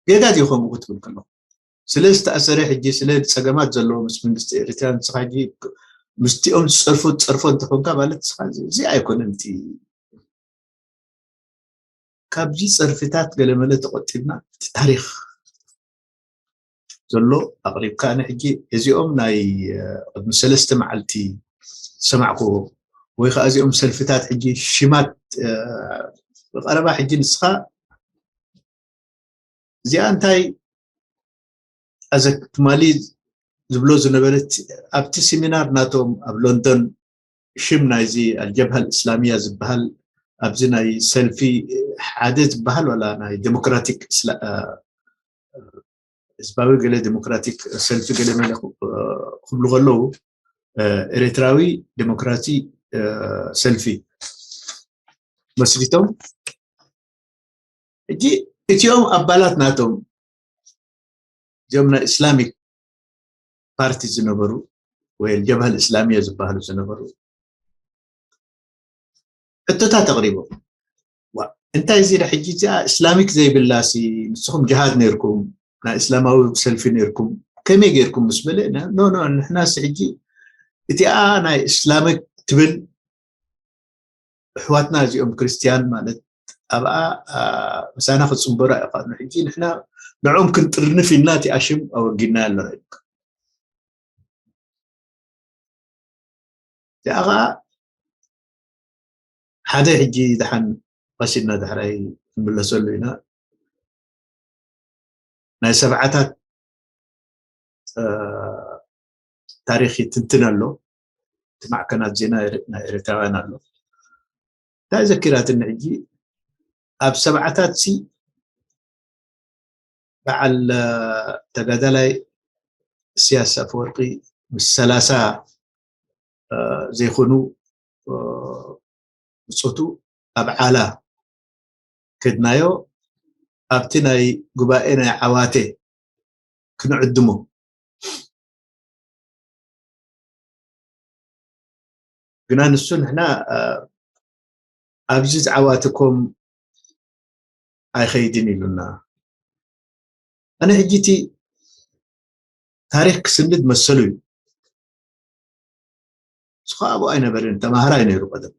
ጌጋ ድዩ ከምኡ ክትብል ከለኹ ስለ ዝተኣሰረ ሕጂ ስለ ፀገማት ዘለዎ ምስ መንግስቲ ኤርትራ ንስኻ ሕጂ ምስቲኦም ዝፀርፎ ትፀርፎ እንተኾንካ ማለት ንስኻ እዚ ኣይኮነን እቲ ካብዚ ፀርፍታት ገለመለ ተቆጢብና እቲ ታሪክ ዘሎ ኣቕሪብካ ኣነ ሕጂ እዚኦም ናይ ቅድሚ ሰለስተ መዓልቲ ዝሰማዕክዎ ወይ ከዓ እዚኦም ሰልፍታት ሕጂ ሽማት ብቀረባ ሕጂ ንስኻ እዚኣ እንታይ ኣዘ ትማሊ ዝብሎ ዝነበረ ኣብቲ ሴሚናር ናቶም ኣብ ሎንዶን ሽም ናይዚ ኣልጀብሃ እስላሚያ ዝበሃል ኣብዚ ናይ ሰልፊ ሓደ ዝበሃል ዋላ ናይ ዴሞክራቲክ ህዝባዊ ገለ ዴሞክራቲክ ሰልፊ ገለ መለ ክብሉ ከለዉ ኤርትራዊ ዴሞክራሲ ሰልፊ መስሪቶም ሕጂ እቲኦም ኣባላት ናቶም እዚኦም ናይ እስላሚክ ፓርቲ ዝነበሩ ወይ ጀብሃል እስላሚያ ዝበሃሉ ዝነበሩ ሕቶታት ኣቕሪቦም እንታይ እዚ ሕጂ እዚኣ እስላሚክ ዘይብላሲ ንስኹም ጅሃድ ነርኩም ናይ እስላማዊ ሰልፊ ነርኩም ከመይ ገይርኩም ምስ በለ ኖ ኖ ንሕናሲ ሕጂ እቲኣ ናይ እስላሚክ ትብል ኣሕዋትና እዚኦም ክርስትያን ማለት ኣብኣ ምሳና ክፅንበሩ ኣይኽእሉ ሕጂ ንሕና ንዕኦም ክንጥርንፍ ኢልና እቲ ኣሽም ኣወጊድና ኣለና እዚኣ ከዓ ሓደ ሕጂ ድሓን ቀሲድና ዳሕራይ ክንምለሰሉ ኢና ናይ ሰብዓታት ታሪክ ይትንትን ኣሎ እቲ ማዕከናት ዜና ናይ ኤርትራውያን ኣሎ እንታይ ዘኪራትኒ ሕጂ ኣብ ሰብዓታት ሲ በዓል ተጋዳላይ እስያስ ኣፈወርቂ ምስ ሰላሳ ዘይኮኑ ብፆቱ ኣብ ዓላ ከድናዮ ኣብቲ ናይ ጉባኤ ናይ ዓዋተ ክንዕድሞ ግና ንሱ ንሕና ኣብዚ ዝዓዋትኮም ኣይኸይድን ኢሉና ኣነ ሕጂ እቲ ታሪክ ክስንድ መሰሉ እዩ ንስኻ ኣብኡ ኣይነበርን ተማሃራይ ነይሩ ቀደም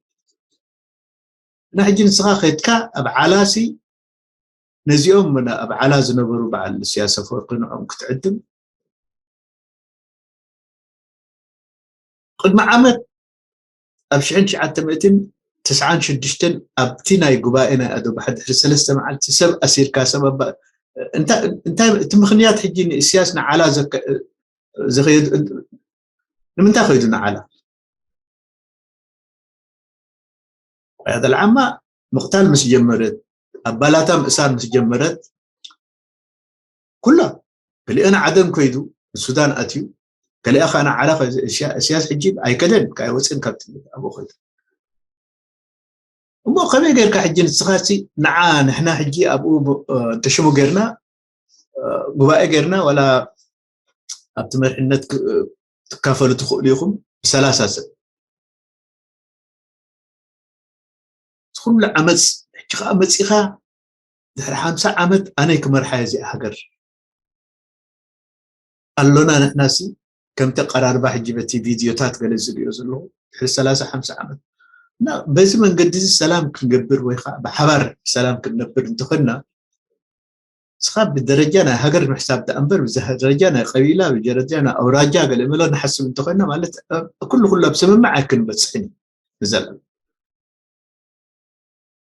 እና ሕጂ ንስኻ ከድካ ኣብ ዓላሲ ነዚኦም ኣብ ዓላ ዝነበሩ በዓል ስያሰ ኣፈወርቂ ንዕኦም ክትዕድም ቅድሚ ዓመት ኣብ ሽሕን ትሽዓተ ሚእትን ትስዓን ሽዱሽተን ኣብቲ ናይ ጉባኤ ናይ ኣዶ ባሕሪ ድሕሪ ሰለስተ መዓልቲ ሰብ ኣሲርካ ሰብ ኣባ እንታይ እንታይ እቲ ምኽንያት ሕጂ ንእስያስ ንዓላ ዘከ- ዝኸየድ ንምንታይ ከይዱ ንዓላ ቆያተ ልዓማ ምቕታል ምስ ጀመረት ኣባላታ ምእሳር ምስ ጀመረት ኩላ ገሊአን ዓደን ከይዱ ንሱዳን ኣትዩ ገሊኣ ከዓ ንዓላ እስያስ ሕጂ ኣይከደን ካይወፅን ካብቲ ኣብኡ ከይዱ እሞ ከመይ ጌርካ ሕጂ ንስኻሲ ንዓ ንሕና ሕጂ ኣብኡ ብ- እ፣ እንተሽሙ ጌርና እ፣ ጉባኤ ጌርና ዋላ ኣብቲ መርሕነት ክ- ትካፈሉ ትኽእሉ ኢኹም ብሰላሳ ሰብ። እዚ ኩሉ ዓመፅ ሕጂ ከዓ መፂኻ ድሕሪ ሓምሳ ዓመት ኣነይ ክመርሓ እዚኣ ሃገር ኣሎና ንሕናሲ ከምቲ ኣቀራርባ ሕጂ በቲ ቪድዮታት ገለ ዝሪኦ ዘለኹ ድሕሪ ሰላሳ ሓምሳ ዓመት እና በዚ መንገዲ እዚ ሰላም ክንገብር ወይ ከዓ ብሓባር ሰላም ክንነብር እንተኾንና እስኻ ብደረጃ ናይ ሃገር ምሕሳብ ደኣ እምበር ብደረጃ ናይ ቀቢላ ብደረጃ ናይ ኣውራጃ ገለ መለ ንሓስብ እንተኾይና ማለት ኩሉ ኩሉ ኣብ ስምምዕ ኣይክንበፅሕን እዩ ንዘለና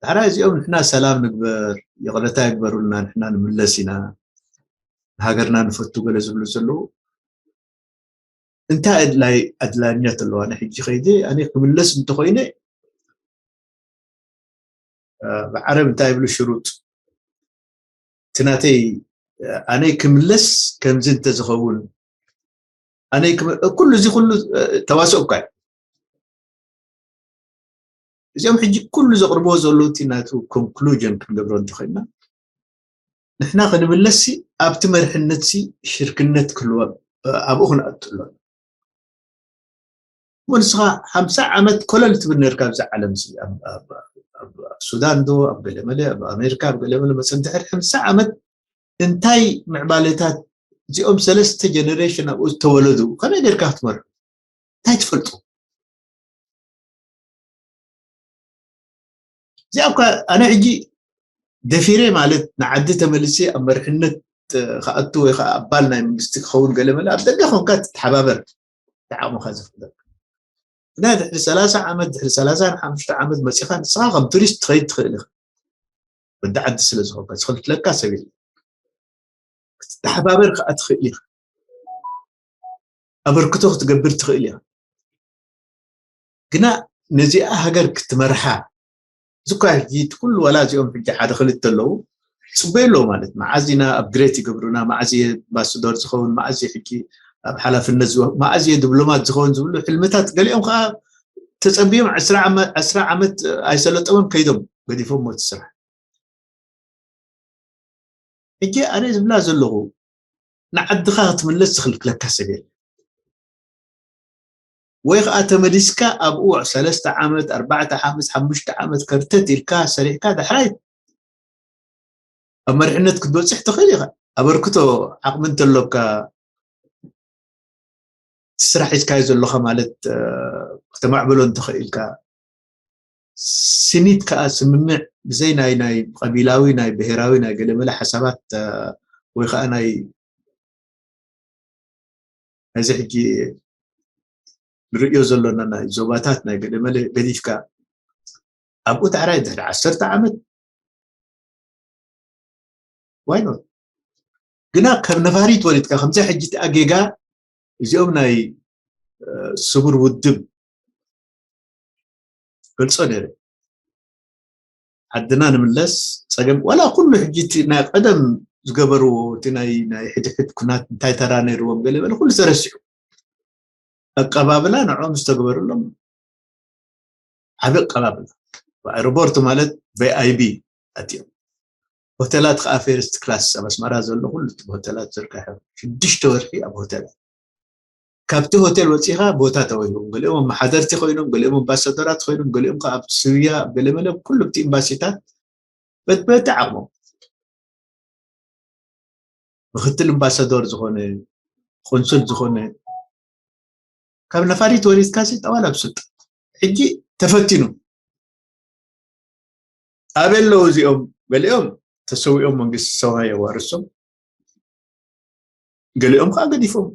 ዳሕራይ እዚኦም ንሕና ሰላም ንግበር ይቕረታ ይግበሩልና ንሕና ንምለስ ኢና ንሃገርና ንፈቱ ገለ ዝብሉ ዘለዉ እንታይ ኣድላይ ኣድላይነት ኣለዋ ንሕጂ ከይደ ኣነ ክምለስ እንተኮይነ ብዓረብ እንታይ ይብሉ ሽሩጥ እቲ ናተይ ኣነይ ክምለስ ከምዚ እንተዝኸውን ኣነይ ኩሉ እዚ ኩሉ ተዋስኦ እኳ እዩ እዚኦም ሕጂ ኩሉ ዘቕርብዎ ዘለዉ እቲ ናቱ ኮንክሉዥን ክንገብሮ እንተኮይንና ንሕና ክንምለስ ኣብቲ መርሕነት ሽርክነት ክህልዎ ኣብኡ ክንኣቱ ኣለና እሞ ንስኻ ሓምሳ ዓመት ኮለል ትብል ነርካ ኣብዚ ዓለም ኣብ ሱዳን ዶ ኣብ ገለመለ ኣብ ኣሜሪካ ኣብ ገለመለ መፅን ድሕሪ ሓምሳ ዓመት እንታይ ምዕባለታት እዚኦም ሰለስተ ጀነሬሽን ኣብኡ ዝተወለዱ ከመይ ጌርካ ክትመርሑ እንታይ ትፈልጡ እዚኣ እኳ ኣነ ሕጂ ደፊረ ማለት ንዓዲ ተመልሲ ኣብ መርሕነት ክኣቱ ወይ ከዓ ኣባል ናይ መንግስቲ ክኸውን ገለ መለ ኣብ ደገ ኮንካ ትተሓባበር ዓቕምኻ ዝፍለጥ ግና ድሕሪ ሰላሳ ዓመት ድሕሪ ሰላሳን ሓሙሽተ ዓመት መፂኻ ንስኻ ከም ቱሪስት ትኸይድ ትኽእል ኢኻ ወዲ ዓዲ ስለ ዝኾንካ ዝኽልክለካ ሰብ የለ ክትተሓባበር ከዓ ትኽእል ኢኻ ኣበርክቶ ክትገብር ትኽእል ኢኻ ግና ነዚኣ ሃገር ክትመርሓ ዝኳ ሕጂ እቲ ኩሉ ዋላ እዚኦም ሕጂ ሓደ ክልተ ኣለዉ ፅበዩ ኣለዉ ማለት መዓዝ ኢና ኣብ ግሬት ይገብሩና መዓዝ እየ ኣምባስዶር ዝኸውን መዓዝ እየ ሕጂ ኣብ ሓላፍነት ዝወ- መዓዝ እየ ዲፕሎማት ዝኸውን ዝብሉ ሕልምታት ገሊኦም ከዓ ተፀቢዮም ዕስራ ዓመት- ዕስራ ዓመት ኣይሰለጠሞም ከይዶም ገዲፎም ሞት ስራሕ ሕጂ ኣነ ዝብላ ዘለኹ ንዓድኻ ክትምለስ ዝኽልክለካ ሰብ የለ ወይ ከዓ ተመሊስካ ኣብኡ ሰለስተ ዓመት ኣርባዕተ ዓመት ሓሙሽተ ዓመት ከርተት ኢልካ ሰሪሕካ ዳሕራይ ኣብ መሪሕነት ክትበፅሕ ትኽእል ኢኻ ኣበርክቶ ዓቕሚ እንተሎካ እቲ ስራሕ ሒዝካዮ ዘለኻ ማለት ከተማዕብሎ እንተኽኢልካ ስኒት ከዓ ስምምዕ ብዘይ ናይ ናይ ቀቢላዊ ናይ ብሄራዊ ናይ ገለመለ ሓሳባት ወይ ከዓ ናይ እዚ ሕጂ ንርእዮ ዘሎና ናይ ዞባታት ናይ ገለመለ ገዲፍካ ኣብኡ ዳሕራይ ድሕሪ ዓሰርተ ዓመት ዋይኖት ግና ከም ነፋሪት ወሪድካ ከምዚ ሕጂ እቲ ኣጌጋ እዚኦም ናይ ስቡር ውድብ ገልጾ ነይረ ዓድና ንምለስ ፀገም ዋላ ኩሉ ሕጂ እቲ ናይ ቀደም ዝገበርዎ እቲ ናይ ናይ ሕድሕድ ኩናት እንታይ ተራ ነይርዎም ገለ በለ ኩሉ ተረሲዑ ኣቀባብላ ንዕኦም ዝተገበረሎም ዓቢ ኣቀባብላ ብኣይሮፖርት ማለት ቪኣይቢ ኣትዮም ሆቴላት ከዓ ፌርስት ክላስ ኣብ ኣስመራ ዘሎ ኩሉ ሆቴላት ዝርካሐ ሽዱሽተ ወርሒ ኣብ ሆቴላት ካብቲ ሆቴል ወፂኻ ቦታ ተዋሂቦም ገሊኦም ኣመሓደርቲ ኮይኖም ገሊኦም ኣምባሳደራት ኮይኖም ገሊኦም ከዓ ኣብ ስብያ ኣብ ገለመለ ኩሉ ኣብቲ ኤምባሲታት በቲ ዓቕሞም ምክትል ኣምባሳደር ዝኾነ ቆንስል ዝኾነ ካብ ነፋሪት ወሪድካ ሲ ጠዋል ኣብ ስልጣን ሕጂ ተፈቲኑ ኣበይ ኣለዉ እዚኦም ገሊኦም ተሰዊኦም መንግስቲ ሰማይ የዋርሶም ገሊኦም ከዓ ገዲፎም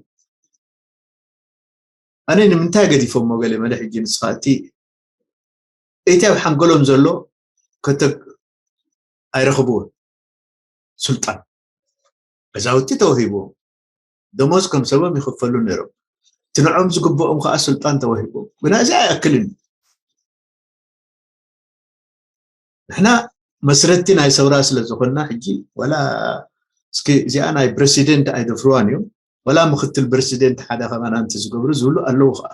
ኣነ ንምንታይ ገዲፎሞ ገለ መለ ሕጂ ንስኻ እቲ እቲ ኣብ ሓንጎሎም ዘሎ ከተ ኣይረኽብዎን ስልጣን ገዛውቲ ተዋሂብዎም ደሞዝ ከም ሰቦም ይኽፈሉ ነይሮም እቲ ንዖም ዝግብኦም ከዓ ስልጣን ተዋሂብዎም ግና እዚ ኣይኣክልን እዩ ንሕና መስረቲ ናይ ሰውራ ስለ ዝኾንና ሕጂ ዋላ እስኪ እዚኣ ናይ ፕረሲደንት ኣይደፍርዋን እዮም ዋላ ምክትል ፕረሲደንት ሓደ ከማና እንተ ዝገብሩ ዝብሉ ኣለዉ ከዓ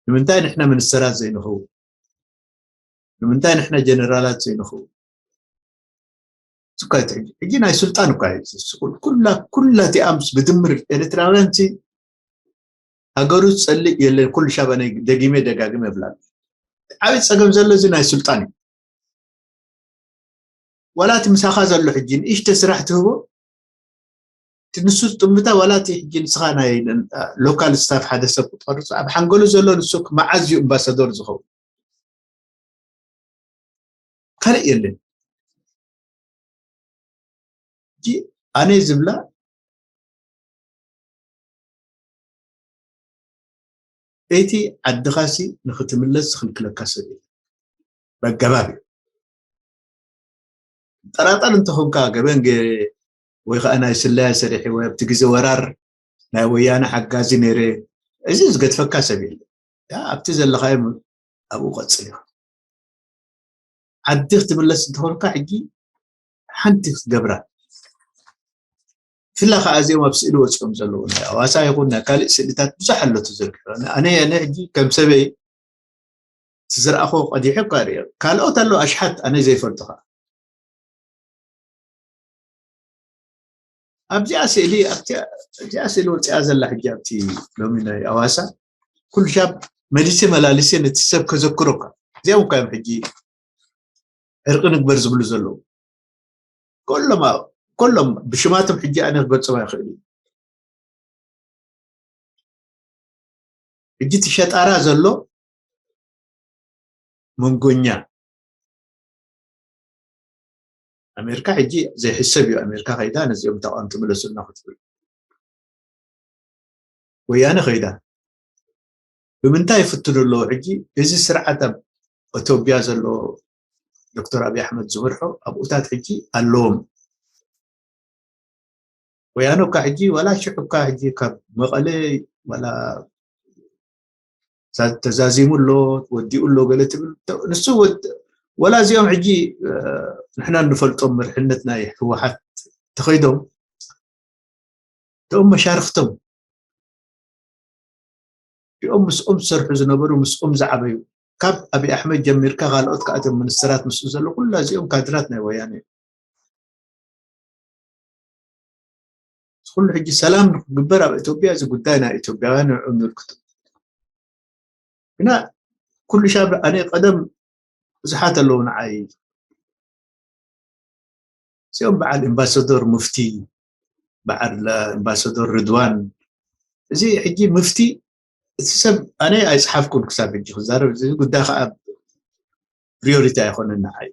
ንምንታይ ንሕና ሚኒስተራት ዘይንኸውን? ንምንታይ ንሕና ጀነራላት ዘይንኸውን? ስኳ ሕጂ ናይ ስልጣን እኳ እዩ። ኩላ ኩላ እቲኣ ምስ ብድምር ኤርትራውያን ሃገሩ ዝጸልእ የለን። ኩሉ ሻባ ናይ ደጊመ ደጋግመ ይብላል። ዓብይ ጸገም ዘሎ እዚ ናይ ስልጣን እዩ። ዋላ እቲ ምሳኻ ዘሎ ሕጂ ንእሽተ ስራሕ ትህቦ፣ እቲ ንሱ ዝጥምታ ዋላ እቲ ሕጂ ንስኻ ናይ ሎካል ስታፍ ሓደ ሰብ ክትቐርጽ ኣብ ሓንገሉ ዘሎ ንሱ መዓዝ እዩ ኣምባሳደር ዝኸውን? ካልእ የለን። ሕጂ ኣነ ዝብላ እቲ ዓድኻሲ ንክትምለስ ዝኽልክለካ ሰብ የለን። በገባብ እዩ። ጠራጠር እንተኾንካ ገበን ገይረ ወይ ከዓ ናይ ስለያ ሰሪሐ ወይ ኣብቲ ግዜ ወራር ናይ ወያነ ሓጋዚ ነይረ፣ እዚ ዝገድፈካ ሰብ የለን። ያ ኣብቲ ዘለኻዮ ኣብኡ ቀጽል ኢኻ። ዓዲ ክትምለስ እንተኾንካ ሕጂ ሓንቲ ክትገብራ፣ ብፍላ ከዓ እዚኦም ኣብ ስእሊ ወፂኦም ዘለዉ ናይ ኣዋሳ ይኹን ናይ ካልእ ስእልታት ብዙሕ ኣሎ ተዘርጊሑ። ኣነ ኣነ ሕጂ ከም ሰበይ ዝረኣኹ ቀዲሐ እኳ ሪኦ፣ ካልኦት ኣለዉ ኣሽሓት ኣነ ዘይፈልጡ ከዓ ኣብዚኣ ስእሊ ኣብዚኣ ስእሊ ወፂኣ ዘላ ሕጂ ኣብቲ ሎሚ ናይ ኣዋሳ ኩሉ ሻብ መሊሰ መላሊሰ ነቲ ሰብ ከዘክሮ እኳ እዚኦም እኳ እዮም ሕጂ ዕርቂ ንግበር ዝብሉ ዘለዉ። ኮሎም ኮሎም ብሽማቶም ሕጂ ኣነ ክገልጾም ኣይኽእል እዩ። ሕጂ እቲ ሸጣራ ዘሎ መንጎኛ ኣሜሪካ ሕጂ ዘይሕሰብ እዩ። ኣሜሪካ ከይዳ ነዚኦም ተቃወምቲ ምለሱልና ክትብል ወያነ ከይዳ ብምንታይ ይፍትኑ ኣለዉ? ሕጂ እዚ ስርዓት ኣብ ኢትዮጵያ ዘሎ ዶክተር ኣብይ ኣሕመድ ዝመርሖ ኣብኡታት ሕጂ ኣለዎም። ወያነ እኳ ሕጂ ዋላ ሽሕ እኳ ሕጂ ካብ መቐለ ዋላ ተዛዚሙ ኣሎ ወዲኡ ኣሎ ገለ ትብል ንሱ ወላ እዚኦም ሕጂ ንሕና እንፈልጦም መርሕነት ናይ ህወሓት ተኸይዶም እቶም መሻርክቶም እኦም ምስኦም ዝሰርሑ ዝነበሩ ምስኦም ዝዓበዩ ካብ ኣብይ ኣሕመድ ጀሚርካ ካልኦት ከኣቶም ሚኒስትራት ምስኡ ዘሎ ኩላ እዚኦም ካድራት ናይ ወያነ እዮም። ኩሉ ሕጂ ሰላም ንክግበር ኣብ ኢትዮጵያ እዚ ጉዳይ ናይ ኢትዮጵያውያን ንዕኡ ምልክቱ ግና ኩሉ ሻብ ኣነ ቀደም ብዙሓት ኣለዉ ንዓይ እዚኦም በዓል ኣምባሳዶር ሙፍቲ በዓል ኣምባሳዶር ርድዋን እዚ ሕጂ ሙፍቲ እቲ ሰብ ኣነ ኣይፅሓፍኩን ክሳብ ሕጂ ክዛረብ እዚ ጉዳይ ከዓ ፕሪዮሪቲ ኣይኮነን ንዓይ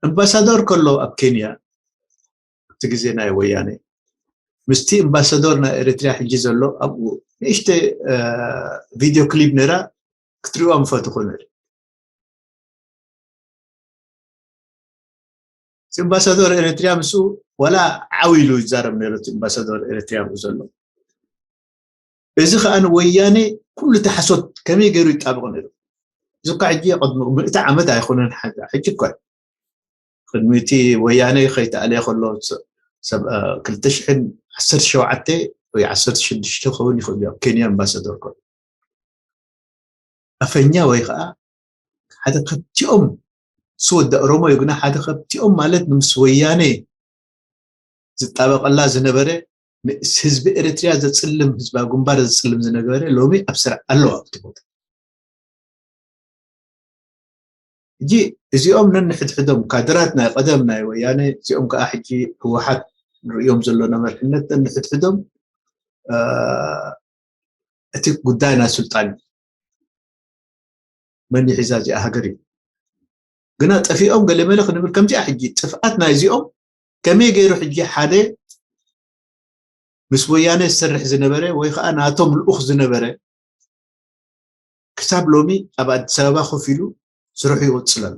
ኣምባሳዶር ከሎ ኣብ ኬንያ ኣብቲ ግዜ ናይ ወያነ ምስቲ ኣምባሳዶር ናይ ኤርትሪያ ሕጂ ዘሎ ኣብኡ ንእሽተ ቪድዮ ክሊፕ ነራ ክትሪእዋ ምፈትኹ ነሪ ኣምባሳዶር ኤርትሪያ ምስኡ ዋላ ዓው ኢሉ ይዛረብ ነሩ ኣምባሳዶር ኤርትሪያ ብኡ ዘሎ እዚ ከዓ ንወያነ ኩሉ ተሓሶት ከመይ ገይሩ ይጣበቕ ነሩ እዚ እኳ ሕጂ ቅድሚ ምእቲ ዓመት ኣይኮነን ሕጂ እኳ ቅድሚ እቲ ወያነ ከይተኣልየ ከሎ ክልተ ሽሕን ዓሰርተ ሸውዓተ ወይ ዓሰርተ ሽዱሽተ ክኸውን ይኽእል እዩ ኣብ ኬንያ ኣምባሳደር ኮይኑ ኣፈኛ ወይ ከዓ ሓደ ከብቲኦም ስወደ ኦሮሞ እዩ ግና ሓደ ከብቲኦም ማለት ንምስ ወያነ ዝጣበቀላ ዝነበረ ህዝቢ ኤርትሪያ ዘፅልም ህዝባዊ ግንባር ዘፅልም ዝነበረ ሎሚ ኣብ ስራሕ ኣለዋ ኣብቲ ቦታ ሕጂ እዚኦም ነንሕድሕዶም ካድራት ናይ ቀደም ናይ ወያነ እዚኦም ከዓ ሕጂ ህወሓት ንርእዮም ዘለና መርሕነት ነንሕድሕዶም እቲ ጉዳይ ናይ ስልጣን እዩ መን ይሒዛ እዚኣ ሃገር እዩ ግና ጠፊኦም ገለመለ ክንብል ከምዚኣ ሕጂ ጥፍኣት ናይዚኦም ከመይ ገይሩ ሕጂ ሓደ ምስ ወያነ ዝሰርሕ ዝነበረ ወይ ከዓ ናቶም ልኡኽ ዝነበረ ክሳብ ሎሚ ኣብ ኣዲስ ኣበባ ኮፍ ኢሉ ስርሑ ይቕፅል ኣሎ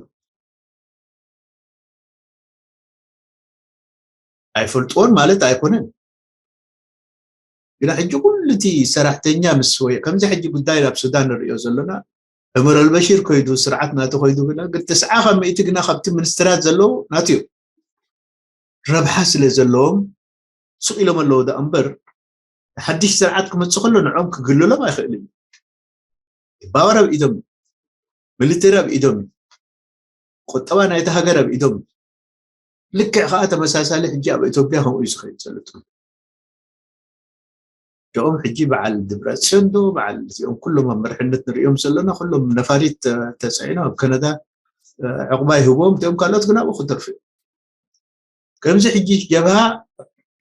ኣይፈልጥዎን ማለት ኣይኮነን ግና ሕጂ ኩሉ እቲ ሰራሕተኛ ምስ ወይ ከምዚ ሕጂ ጉዳይ ኣብ ሱዳን ንሪኦ ዘለና ዑመር ኣልበሺር ኮይዱ ስርዓት ናተ ኮይዱ ግና ግን ተስዓ ካብ ሚእቲ ግና ካብቲ ሚኒስትራት ዘለዉ ናቱ እዩ ረብሓ ስለ ዘለዎም ሱቕ ኢሎም ኣለዉ ዳ እምበር ሓድሽ ስርዓት ክመፅእ ከሎ ንዖም ክግልሎም ኣይኽእልን እዩ ፓወር ኣብ ኢዶም እዩ። ሚሊተሪ ኣብ ኢዶም እዩ። ቁጠባ ናይቲ ሃገር ኣብ ኢዶም እዩ። ልክዕ ከዓ ተመሳሳሊ ሕጂ ኣብ ኢትዮጵያ ከምኡ እዩ ዝኸይድ ዘሎ። እዚኦም ሕጂ በዓል ድብረፅዮን ዶ በዓል እዚኦም ኩሎም ኣብ መርሕነት ንሪኦም ዘለና ኩሎም ነፋሪት ተ- ተፃዒኖም ኣብ ከነዳ እ፣ ዕቑባ ይህብዎም፣ እቲኦም ካልኦት ግን ኣብኡ ክተርፉ እዮም። ከምዚ ሕጂ ጀብሃ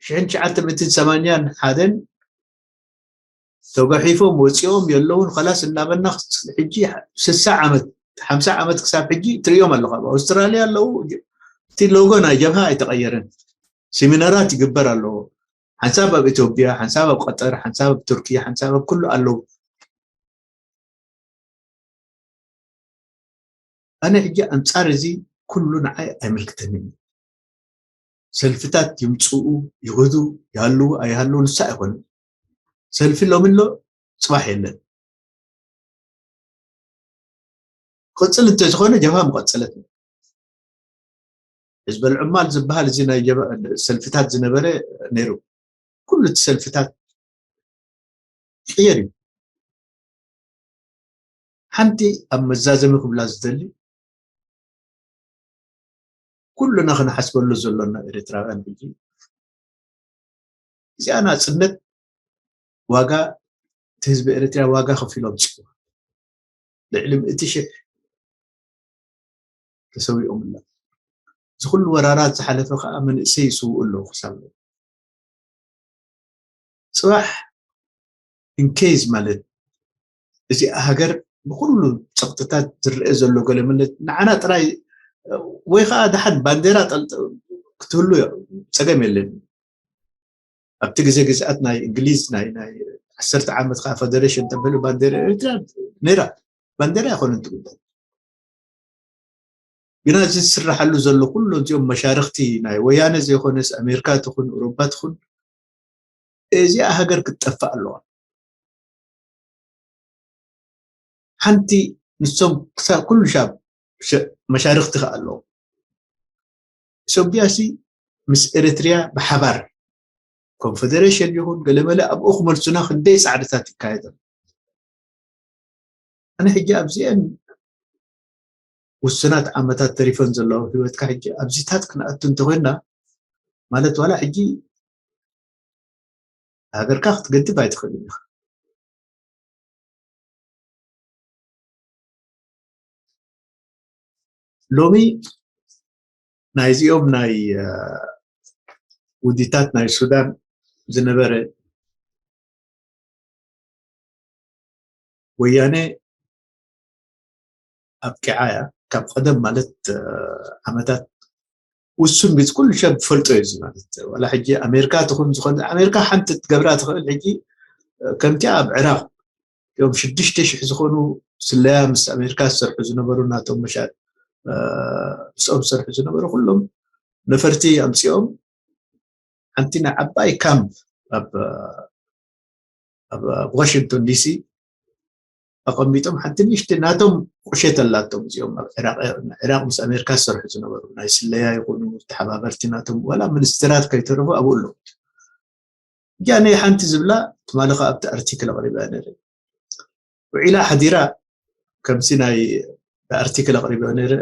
ሽሕን ትሽዓተ ሚእትን ሰማንያን ሓደን ተጓሒፎም ወፂኦም የለውን ኸላስ እናበልና ሕጂ ስሳ ዓመት ሓምሳ ዓመት ክሳብ ሕጂ ትርእዮም ኣለኻ። ኣብ ኣውስትራልያ ኣለዉ። እቲ ሎጎ ናይ ጀብሃ ኣይተቐየረን። ሲሚናራት ይግበር ኣለዎ። ሓንሳብ ኣብ ኢትዮጵያ፣ ሓንሳብ ኣብ ቀጠር፣ ሓንሳብ ኣብ ቱርኪ፣ ሓንሳብ ኣብ ኩሉ ኣለዉ። ኣነ ሕጂ ኣንጻር እዚ ኩሉ ንዓይ ኣይምልክተንን እዩ። ሰልፍታት ይምፅኡ ይኽዱ ይሃልዉ ኣይሃልዉ ንሳ ኣይኮነን። ሰልፊ ሎሚ ኣሎ፣ ፅባሕ የለን። ክቕፅል እንተዝኾነ ጀብሃ ምቐፀለት። ህዝበል ዕማል ዝበሃል እዚ ናይ ጀበ- ሰልፍታት ዝነበረ ነይሩ። ኩሉ እቲ ሰልፍታት ይቕየር እዩ። ሓንቲ ኣብ መዛዘሚ ክብላ ዝደሊ ኩሉና ክንሓስበሉ ዘሎና ኤርትራውያን ሕጂ እዚኣ ናፅነት ዋጋ እቲ ህዝቢ ኤርትራ ዋጋ ከፊሎም ፅዋ ልዕሊ ምእቲ ሽሕ ተሰዊኦምላ። እዚ ኩሉ ወራራት ዝሓለፈ ከዓ መንእሰይ ይስውኡ ኣለዉ ክሳብ ፅባሕ ኢንኬዝ ማለት እዚኣ ሃገር ብኩሉ ፀቕጥታት ዝረአ ዘሎ ገለ ማለት ንዓና ጥራይ ወይ ከዓ ደሓን ባንዴራ ጠልጥ ክትህሉ ጸገም የለን። ኣብቲ ግዜ ግዝኣት ናይ እንግሊዝ ናይ ናይ ዓሰርተ ዓመት ከዓ ፈደሬሽን ተብህሉ ባንዴራ ኤርትራ ነይራ። ባንዴራ ኣይኮነን ትጉዳል ግና እዚ ዝስራሓሉ ዘሎ ኩሉ እዚኦም መሻርክቲ ናይ ወያነ ዘይኮነስ ኣሜሪካ ትኹን ኤውሮፓ ትኹን እዚኣ ሃገር ክትጠፍእ ኣለዋ። ሓንቲ ንሶም ክሳብ ኩሉ ሻብ መሻርክቲ ከ ኣለዉ። ኢትዮጵያ ሲ ምስ ኤርትርያ ብሓባር ኮንፈደሬሽን ይኹን ገለመለ ኣብኡ ክመልሱና ክንደይ ፃዕድታት ይካየድ ኣሎ። ኣነ ሕጂ ኣብዚአን ውሱናት ዓመታት ተሪፈን ዘለዉ ህይወትካ ሕጂ ኣብዚታት ክንኣቱ እንተኮይና ማለት ዋላ ሕጂ ሃገርካ ክትገድብ ኣይትኽእልን ኢኻ። ሎሚ ናይዚኦም ናይ ውዲታት ናይ ሱዳን ዝነበረ ወያነ ኣብቂዓ እያ። ካብ ቀደም ማለት ዓመታት ውሱን ግዜ ኩሉ ሰብ ፈልጦ እዩ ማለት ዋላ ሕጂ ኣሜሪካ ትኹን ዝኾነ ኣሜሪካ ሓንቲ ትገብራ ትኽእል ሕጂ ከምቲ ኣብ ዕራቕ እዮም ሽዱሽተ ሽሕ ዝኾኑ ስለያ ምስ ኣሜሪካ ዝሰርሑ ዝነበሩ ናቶም መሻ ምስኦም ዝሰርሑ ዝነበሩ ኩሎም ነፈርቲ ኣምፂኦም ሓንቲ ናይ ዓባይ ካምፕ ኣብ ኣብ ዋሽንግቶን ዲሲ ኣቐሚጦም ሓንቲ ንእሽተ ናቶም ቁሸት ኣላቶም እዚኦም ኣብ ዕራቕ ምስ ኣሜሪካ ዝሰርሑ ዝነበሩ ናይ ስለያ ይኹኑ ተሓባበርቲ ናቶም ዋላ ሚኒስትራት ከይተረፉ ኣብኡ ኣለዉ። እጃ ናይ ሓንቲ ዝብላ ትማሊ ከ ኣብቲ ኣርቲክል ኣቕሪባ ነረ ውዒላ ሓዲራ ከምዚ ናይ ኣርቲክል ኣቕሪባ ነረ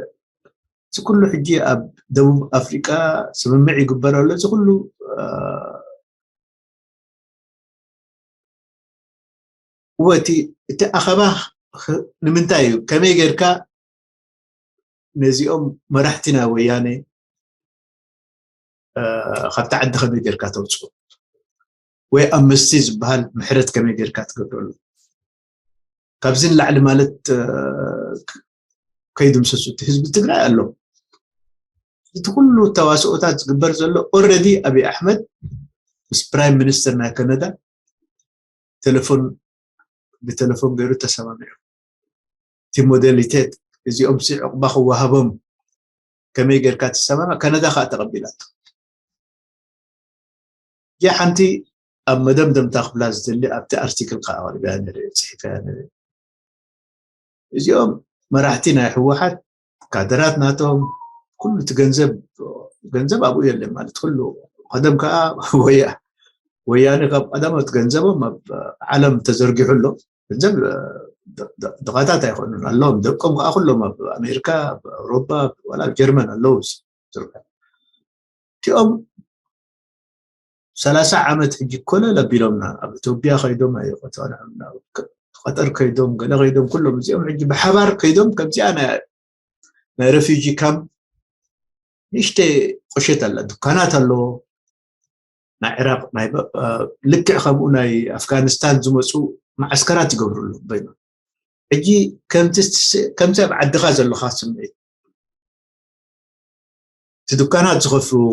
እዚ ኩሉ ሕጂ ኣብ ደቡብ ኣፍሪቃ ስምምዕ ይግበር ኣሎ እዚ ኩሉ ወቲ እቲ ኣኸባ ንምንታይ እዩ ከመይ ጌርካ ነዚኦም መራሕቲ ናይ ወያነ ካብቲ ዓዲ ከመይ ጌርካ ተውፅኡ ወይ ኣብ መስቲ ዝበሃል ምሕረት ከመይ ጌርካ ትገብረሉ ካብዚ ንላዕሊ ማለት ከይድምሰሱ እቲ ህዝቢ ትግራይ ኣሎ እቲ ኩሉ ተዋስኦታት ዝግበር ዘሎ ኦረዲ ኣብይ ኣሕመድ ምስ ፕራይም ሚኒስትር ናይ ከነዳ ቴሌፎን ብቴሌፎን ገይሩ ተሰማሚዑ እቲ ሞዴሊቴት እዚኦም ሲ ዕቑባ ክወሃቦም ከመይ ጌርካ ትሰማማ ከነዳ ከዓ ተቐቢላቶ እዚኣ ሓንቲ ኣብ መደምደምታ ክብላ ዝደሊ ኣብቲ ኣርቲክል ከዓ ኣቕሪበያ ነረ ፅሒፈያ ነረ እዚኦም መራሕቲ ናይ ህወሓት ካደራት ናቶም ኩሉ እቲ ገንዘብ ገንዘብ ኣብኡ የለን ማለት ኩሉ ቀደም ከዓ ወያ ወያነ ካብ ቀዳሞት ገንዘቦም ኣብ ዓለም ተዘርጊሑ ኣሎ ገንዘብ ድቓታት ኣይኮኑን ኣለዎም። ደቆም ከዓ ኩሎም ኣብ ኣሜሪካ፣ ኣብ ኣውሮፓ፣ ዋላ ኣብ ጀርመን ኣለዉ። ዝርካ እቲኦም ሰላሳ ዓመት ሕጂ ኮለል ኣቢሎምና። ኣብ ኢትዮጵያ ከይዶም ኣይቆጠርና፣ ቀጠር ከይዶም፣ ገለ ከይዶም፣ ኩሎም እዚኦም ሕጂ ብሓባር ከይዶም። ከምዚኣ ናይ ናይ ረፊጂ ካምፕ ንእሽተ ቁሸት ኣላ፣ ድኳናት ኣለዎ። ናይ ዕራቕ ናይ በ- እ፣ ልክዕ ከምኡ ናይ ኣፍጋኒስታን ዝመፁ መዓስከራት ይገብሩ ኣለዉ በይኖም። ሕጂ ከምቲ ስ- ከምቲ ኣብ ዓድኻ ዘለኻ ስምዒት፣ እቲ ድኳናት ዝኸፍትዎ፣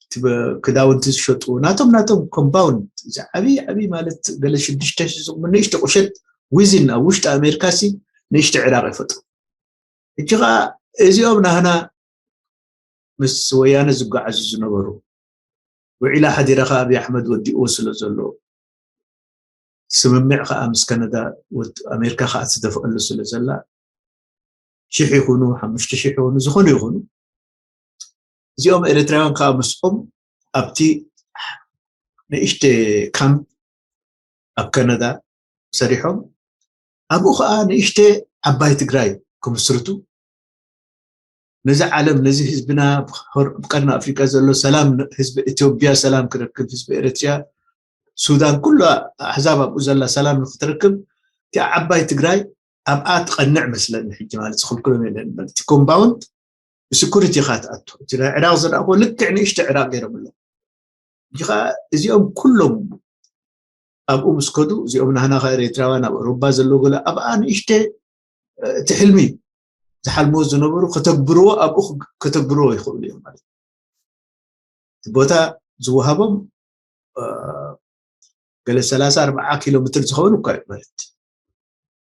እቲ በ- ክዳውንቲ ዝሸጡ፣ ናቶም ናቶም ኮምፓውንድ፣ እዚ ዓብዪ ዓብዪ ማለት ገለ ሽዱሽተ ሺህ ዝቕሙ ንእሽተ ቁሸት፣ ዊዝን ኣብ ውሽጢ ኣሜሪካ ሲ ንእሽተ ዕራቕ ይፈጥሩ። ሕጂ ኸዓ እዚኦም ናህና ምስ ወያነ ዝጓዓዙ ዝነበሩ፣ ውዒላ ሓዲራ ኸዓ ኣብይ ኣሕመድ ወዲእዎ ስለ ዘሎ፣ ስምምዕ ኸዓ ምስ ከነዳ፣ ወድ- ኣሜሪካ ኸዓ ትደፍኣሉ ስለ ዘላ፣ ሽሕ ይኹኑ ሓሙሽተ ሽሕ ይኹኑ፣ ዝኾኑ ይኹኑ፣ እዚኦም ኤርትራውያን ከዓ ምስኦም ኣብቲ ንእሽተ ካምፕ ኣብ ካናዳ ሰሪሖም፣ ኣብኡ ከዓ ንእሽተ ዓባይ ትግራይ ክምስርቱ፣ ነዚ ዓለም፣ ነዚ ህዝብና፣ ኣብ ቀርኒ ኣፍሪካ ዘሎ ሰላም፣ ህዝቢ ኢትዮጵያ ሰላም ክረክብ፣ ህዝቢ ኤርትራ፣ ሱዳን፣ ኩሉ ኣሕዛብ ኣብኡ ዘላ ሰላም ንክትረክብ፣ እቲኣ ዓባይ ትግራይ ኣብኣ ትቐንዕ መስለኒ። ሕጂ ማለት ዝኽልክሎም የለን። እቲ ኮምፓውንድ ብስኩሪቲ ኢኻ ትኣቱ። እቲ ናይ ዕራቕ ዝረኣኹዎ ልክዕ ንእሽቶ ዕራቕ ገይሮም ኣለዉ። ሕጂ ኸዓ እዚኦም ኩሎም ኣብኡ ምስ ከዱ፣ እዚኦም ናህና ከ ኤርትራውያን ኣብ ኣውሮፓ ዘለዉ ገለ ኣብኣ ንእሽተ፣ እ፣ እቲ ሕልሚ ዝሓልምዎ ዝነበሩ ከተግብርዎ፣ ኣብኡ ክግ- ከተግብርዎ ይኽእሉ እዮም ማለት እዩ። እቲ ቦታ ዝወሃቦም፣ እ፣ ገለ ሰላሳ ኣርባዓ ኪሎ ሜትር ዝኸውን እኳ እዩ ማለት።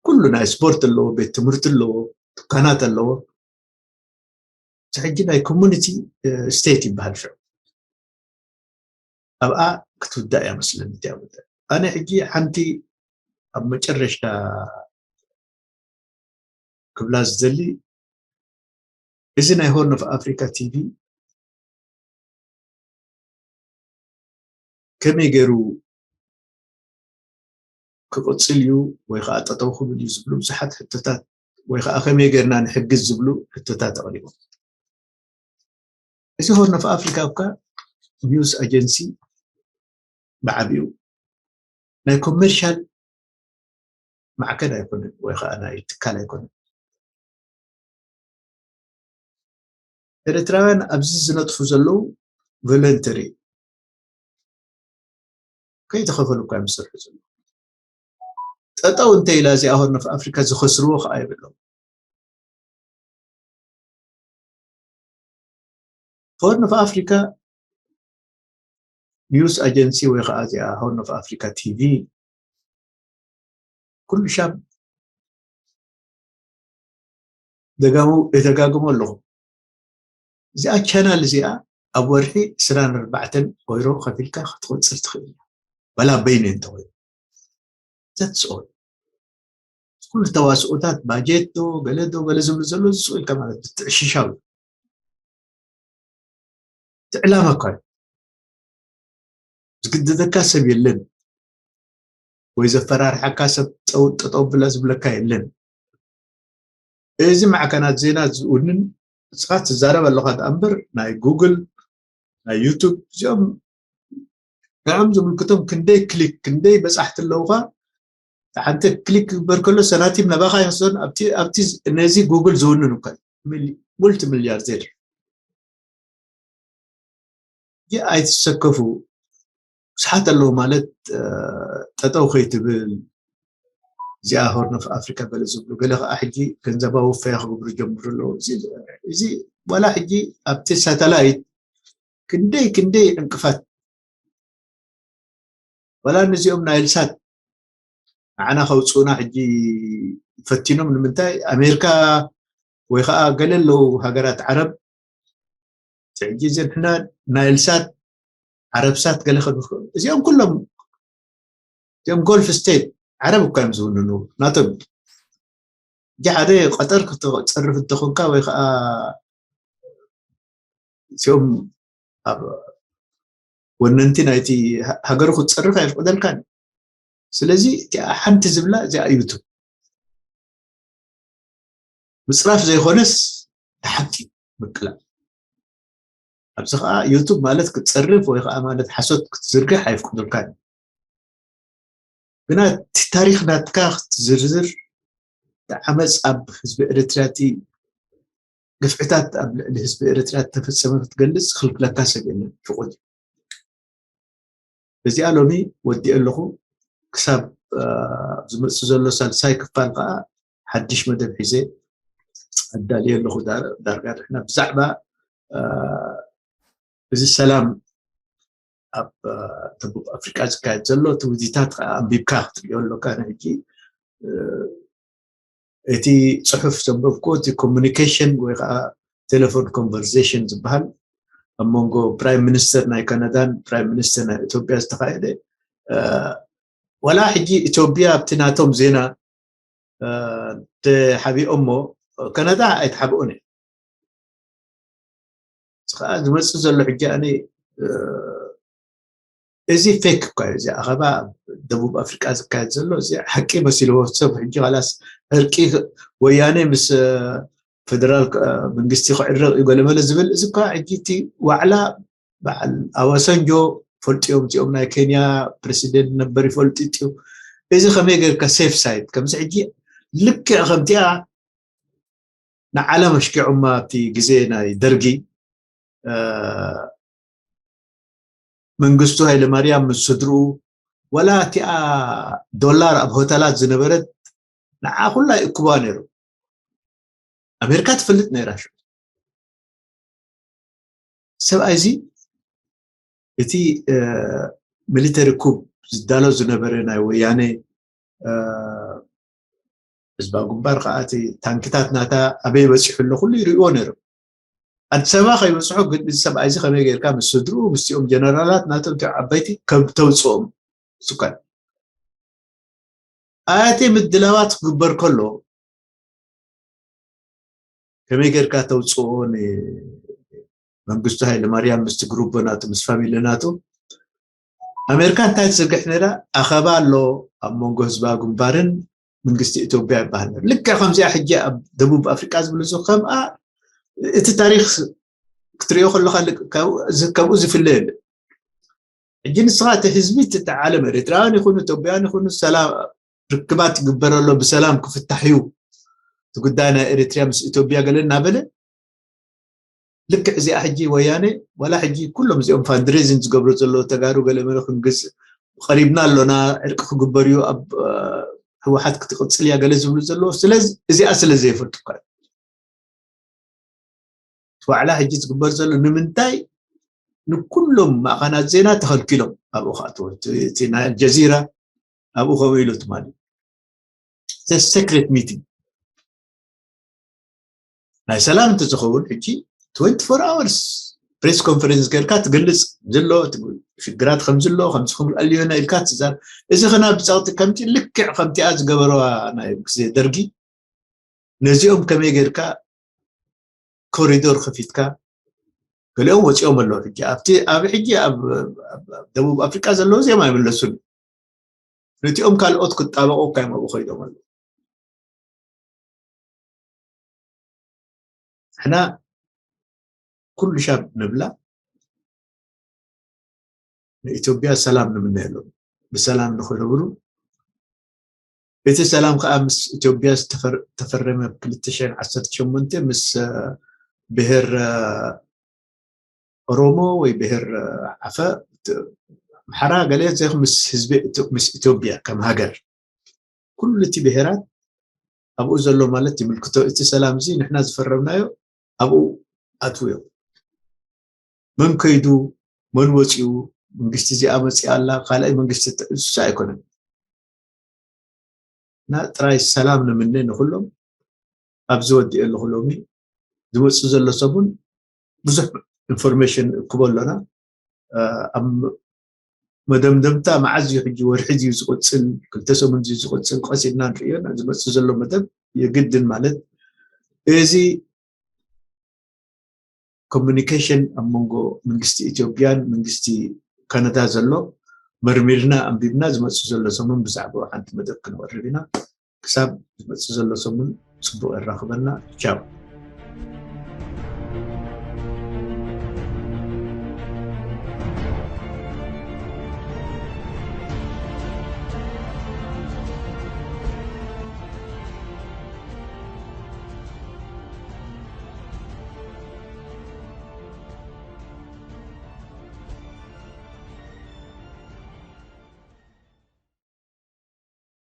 ኩሉ ናይ ስፖርት ኣለዎ፣ ቤት ትምህርቲ ኣለዎ፣ ትካናት ኣለዎ። እዚ ሕጂ ናይ ኮሙኒቲ፣ እ፣ ስቴት ይበሃል ሽዑ። ኣብኣ ክትውዳእ እያ መስለኒ እቲኣ ጉዳይ። ኣነ ሕጂ ሓንቲ ኣብ መጨረሽታ ክብላ ዝደሊ፣ እዚ ናይ ሆርን ኦፍ ኣፍሪካ ቲቪ ከመይ ገይሩ ክቕፅል እዩ ወይ ከዓ ጠጠው ክብል እዩ ዝብሉ ብዙሓት ሕቶታት፣ ወይ ከዓ ከመይ ገይርና ንሕግዝ ዝብሉ ሕቶታት ኣቕሪቦም። እዚ ሆርን ኦፍ ኣፍሪካ እኳ ኒውስ ኣጀንሲ ብዓቢኡ ናይ ኮመርሻል ማዕከን ኣይኮነን ወይ ከዓ ናይ ትካል ኣይኮነን። ኤርትራውያን ኣብዚ ዝነጥፉ ዘለዉ ቮለንተሪ ከይተኸፈሉ እኳ እዮም ዝሰርሑ ዘለዉ። ጠጠው እንተ ኢላ እዚኣ ሆርን ኦፍ ኣፍሪካ ዝኸስርዎ ከዓ የብሎም። ሆርን ኦፍ ኣፍሪካ ኒውስ ኣጀንሲ ወይ ከዓ እዚኣ ሆርን ኦፍ ኣፍሪካ ቲቪ ኩሉ ሻብ ደጋሙ የደጋግሞ ኣለኹ። እዚኣ ቻናል እዚኣ ኣብ ወርሒ ዕስራን ኣርባዕተን ኮይሮ ከፊልካ ክትቆፅር ትኽእል እያ። በላ በይነ እንተኮይኑ ዘትስኦል ኩሉ ተዋስኦታት ባጀት ዶ ገለ ዶ ገለ ዝብሉ ዘሎ ዝስኡ ኢልካ ማለት ብትዕሽሻው እዩ። እቲ ዕላማ እኳ እዩ። ዝግድደካ ሰብ የለን ወይ ዘፈራርሓካ ሰብ ጠው- ጠጠው ብላ ዝብለካ የለን። እዚ ማዕከናት ዜና ዝውንን ንስኻ ትዛረብ ኣለኻ ደኣ እምበር ናይ ጉግል ናይ ዩቱብ እዚኦም ንዕም ዝምልክቶም ክንደይ ክሊክ ክንደይ በፃሕቲ ኣለውካ። ሓንቲ ክሊክ ክግበር ከሎ ሰናቲም ናባኻ ይወስዶን ኣብቲ ኣብቲ ነዚ ጉግል ዝውንን እኳ እዩ። ሚሊ- ሙልቲ ሚሊያርዴር። ሕጂ ኣይትሰከፉ። ስሓት ኣለዉ ማለት፣ እ፣ ጠጠው ከይትብል፣ እዚኣ ሆርን ኦፍ ኣፍሪካ ገለ ዝብሉ፣ ገለ ከዓ ሕጂ ገንዘባዊ ውፈያ ክገብሩ ጀምሩ ኣለዉ። እዚ፣ እዚ ዋላ ሕጂ ኣብቲ ሳተላይት ክንደይ፣ ክንደይ ዕንቅፋት፣ ዋላ ነዚኦም ናይልሳት ንዓና ከውፅኡና ሕጂ ፈቲኖም። ንምንታይ ኣሜሪካ ወይ ከዓ ገለ ኣለዉ ሃገራት ዓረብ፣ ሕጂ እዚ ንሕና ናይልሳት ዓረብሳት ገለ ከብክም እዚኦም ኩሎም እዚኦም ጎልፍ ስቴት ዓረብ እኳ እዮም ዝውንኑ ናቶም። ሕጂ ሓደ ቀጠር ክትፀርፍ እንተኾንካ ወይ ከዓ እዚኦም ኣብ ወነንቲ ናይቲ ሃ- ሃገሩ ክትፀርፍ ኣይፍቅደልካን። ስለዚ እቲኣ ሓንቲ ዝብላ እዚኣ ዩቱብ ምፅራፍ ዘይኮነስ ንሓቂ ምቅላዕ። ኣብዚ ከዓ ዩቱብ ማለት ክትፀርፍ ወይ ከዓ ማለት ሓሶት ክትዝርግሕ ኣይፍቅዱልካን። ግና እቲ ታሪክ ናትካ ክትዝርዝር፣ እቲ ዓመፅ ኣብ ህዝቢ ኤርትራ፣ እቲ ግፍዕታት ኣብ ልዕሊ ህዝቢ ኤርትራ ተፈፀመ ክትገልፅ ክልክለካ ሰብ የለን፣ ፍቁድ እዩ። እዚኣ ሎሚ ወዲኤ ኣለኹ። ክሳብ ዝመፅእ ዘሎ ሳልሳይ ክፋል ከዓ ሓድሽ መደብ ሒዘ ኣዳልየ ኣለኹ። ዳርጋ ንሕና ብዛዕባ እዚ ሰላም ኣብ ደቡብ ኣፍሪቃ ዝካየድ ዘሎ ትውዚታት ከዓ ኣንቢብካ ክትሪኦ ኣለካ። ንሕጂ እቲ ፅሑፍ ዘንበብኩ እቲ ኮሚኒኬሽን ወይ ከዓ ቴሌፎን ኮንቨርሴሽን ዝበሃል ኣብ መንጎ ፕራይም ሚኒስተር ናይ ካናዳን ፕራይም ሚኒስተር ናይ ኢትዮጵያ ዝተካየደ፣ ዋላ ሕጂ ኢትዮጵያ ኣብቲ ናቶም ዜና ተሓቢኦሞ ካናዳ ኣይተሓብኦን እየ። ከዓ ዝመፅእ ዘሎ ሕጂ ኣነ እዚ ፌክ እኳ እዩ። እዚ ኣኸባ ደቡብ ኣፍሪቃ ዝካየድ ዘሎ እዚ ሓቂ መሲልዎ ሰብ ሕጂ ላስ ዕርቂ ወያነ ምስ ፌደራል መንግስቲ ክዕረቕ እዩ ገለመለ ዝብል እዚ እኳ ሕጂ እቲ ዋዕላ በዓል ኣዋሰንጆ ፈልጥዮም እዚኦም ናይ ኬንያ ፕሬሲደንት ነበር ይፈልጥ እዩ። እዚ ከመይ ገርካ ሴፍ ሳይድ ከምዚ ሕጂ ልክዕ ከምቲኣ ንዓለም ኣሽኪዖማ ኣብቲ ግዜ ናይ ደርጊ መንግስቱ ሃይለማርያም ምስ ስድርኡ ወላ እቲኣ ዶላር ኣብ ሆተላት ዝነበረት ንዓ ኩላ ይእክቧ ነይሩ። ኣሜሪካ ትፈልጥ ነይራ ሽዑ። ሰብኣይ እዚ እቲ ሚሊተሪ ኩብ ዝዳሎ ዝነበረ ናይ ወያነ ህዝባዊ ግንባር ከዓ እቲ ታንክታት ናታ ኣበይ በፂሑ ኣሎ ኩሉ ይርእዎ ነይሮም። ኣዲስ ኣበባ ከይበፅሑ ግን እዚ ሰብኣይ እዚ ከመይ ጌርካ ምስ ስድርኡ ምስኦም ጀነራላት ናቶም እቲ ዓበይቲ ከም ተውፅኦም ስኳል ኣቲ ምድላዋት ክግበር ከሎ ከመይ ጌርካ ተውፅኦ ንመንግስቱ ሃይለማርያም ምስቲ ግሩቦ ናቱ ምስ ፋሚሊ ናቱ ኣሜሪካ እንታይ ትዝርግሕ ነይራ ኣኸባ ኣሎ ኣብ መንጎ ህዝባዊ ግንባርን መንግስቲ ኢትዮጵያ ይበሃል ነይሩ። ልክዕ ከምዚኣ ሕጂ ኣብ ደቡብ ኣፍሪቃ ዝብሉ ከምኣ እቲ ታሪክ ክትሪኦ ከለካ ከምኡ ዝፍለ የለ። ሕጂ ንስኻ እቲ ህዝቢ እቲ ዓለም ኤርትራውያን ይኹኑ ኢትዮጵያውያን ይኹኑ ሰላም ርክባት ይግበር ኣሎ ብሰላም ክፍታሕ እዩ እቲ ጉዳይ ናይ ኤርትራ ምስ ኢትዮጵያ ገለ እናበለ ልክዕ እዚኣ ሕጂ ወያነ ዋላ ሕጂ ኩሎም እዚኦም ፋንድሬዚን ዝገብሩ ዘለዉ ተጋሩ ገለ መለ ክንግዝ ቀሪብና ኣሎና ዕርቂ ክግበር እዩ ኣብ ህወሓት ክትቅፅል እያ ገለ ዝብሉ ዘለዉ ስለዚ እዚኣ ስለ ዘይፈልጡ እኳ ዋዕላ ሕጂ ዝግበር ዘሎ ንምንታይ ንኩሎም ማእኸናት ዜና ተኸልኪሎም ኣብኡ ክኣትዎ እቲ ናይ ኣልጀዚራ ኣብኡ ከምኡ ኢሉ ትማሊ secret meeting ናይ ሰላም እንተዝኸውን ሕጂ twenty-four hours ፕሬስ ኮንፈረንስ ጌርካ ትገልፅ ዘሎ ሽግራት ከምዝሎ ከምዚ ክንኣልዮና ኢልካ ትዛር እዚ ኸና ብፀቕጢ ከምቲ ልክዕ ከምቲኣ ዝገበረዋ ናይ ግዜ ደርጊ ነዚኦም ከመይ ጌርካ ኮሪዶር ከፊትካ ገሊኦም ወፂኦም ኣለዉ ሕጂ ኣብቲ ኣብ ሕጂ ኣብ ደቡብ ኣፍሪቃ ዘለዉ እዚኦም ኣይምለሱን ነቲኦም ካልኦት ክጣበቑ እካ እዮም ኣብኡ ከይዶም ኣለዉ ሕና ኩሉ ሻብ ንብላ ንኢትዮጵያ ሰላም ንምነየሎም ብሰላም ንክነብሩ እቲ ሰላም ከዓ ምስ ኢትዮጵያ ዝተፈረመ ብ ክልተ ሽሕን ዓሰርተ ሸሞንተ ምስ ብሄር ኦሮሞ ወይ ብሄር ዓፈ ኣምሓራ ገለ ዘይክ ምስ ህዝቢ ምስ ኢትዮጵያ ከም ሃገር ኩሉ እቲ ብሄራት ኣብኡ ዘሎ ማለት ይምልክቶ እቲ ሰላም እዚ ንሕና ዝፈረምናዮ ኣብኡ ኣትውዮ መን ከይዱ መን ወፂኡ መንግስቲ እዚኣ መፂኣ ኣላ ካልኣይ መንግስቲ እሱ ኣይኮነን እና ጥራይ ሰላም ንምነ ንኩሎም ኣብዚ ወዲኤ ኣለኹ ሎሚ ዝመፅእ ዘሎ ሰሙን ብዙሕ ኢንፎርሜሽን እክቦ ኣሎና ኣብ መደምደምታ መዓዝ እዩ ሕጂ ወርሒ እዩ ዝቆፅል ክልተ ሰሙን እዩ ዝቆፅል ቀሲልና ንርእዮ ዝመፅእ ዘሎ መደብ የግድን ማለት እዚ ኮሚኒኬሽን ኣብ መንጎ መንግስቲ ኢትዮጵያን መንግስቲ ካናዳ ዘሎ መርሚርና ኣንቢብና ዝመፅእ ዘሎ ሰሙን ብዛዕባ ሓንቲ መደብ ክንወርብ ኢና ክሳብ ዝመፅእ ዘሎ ሰሙን ጽቡቕ የራኽበና። ቻው።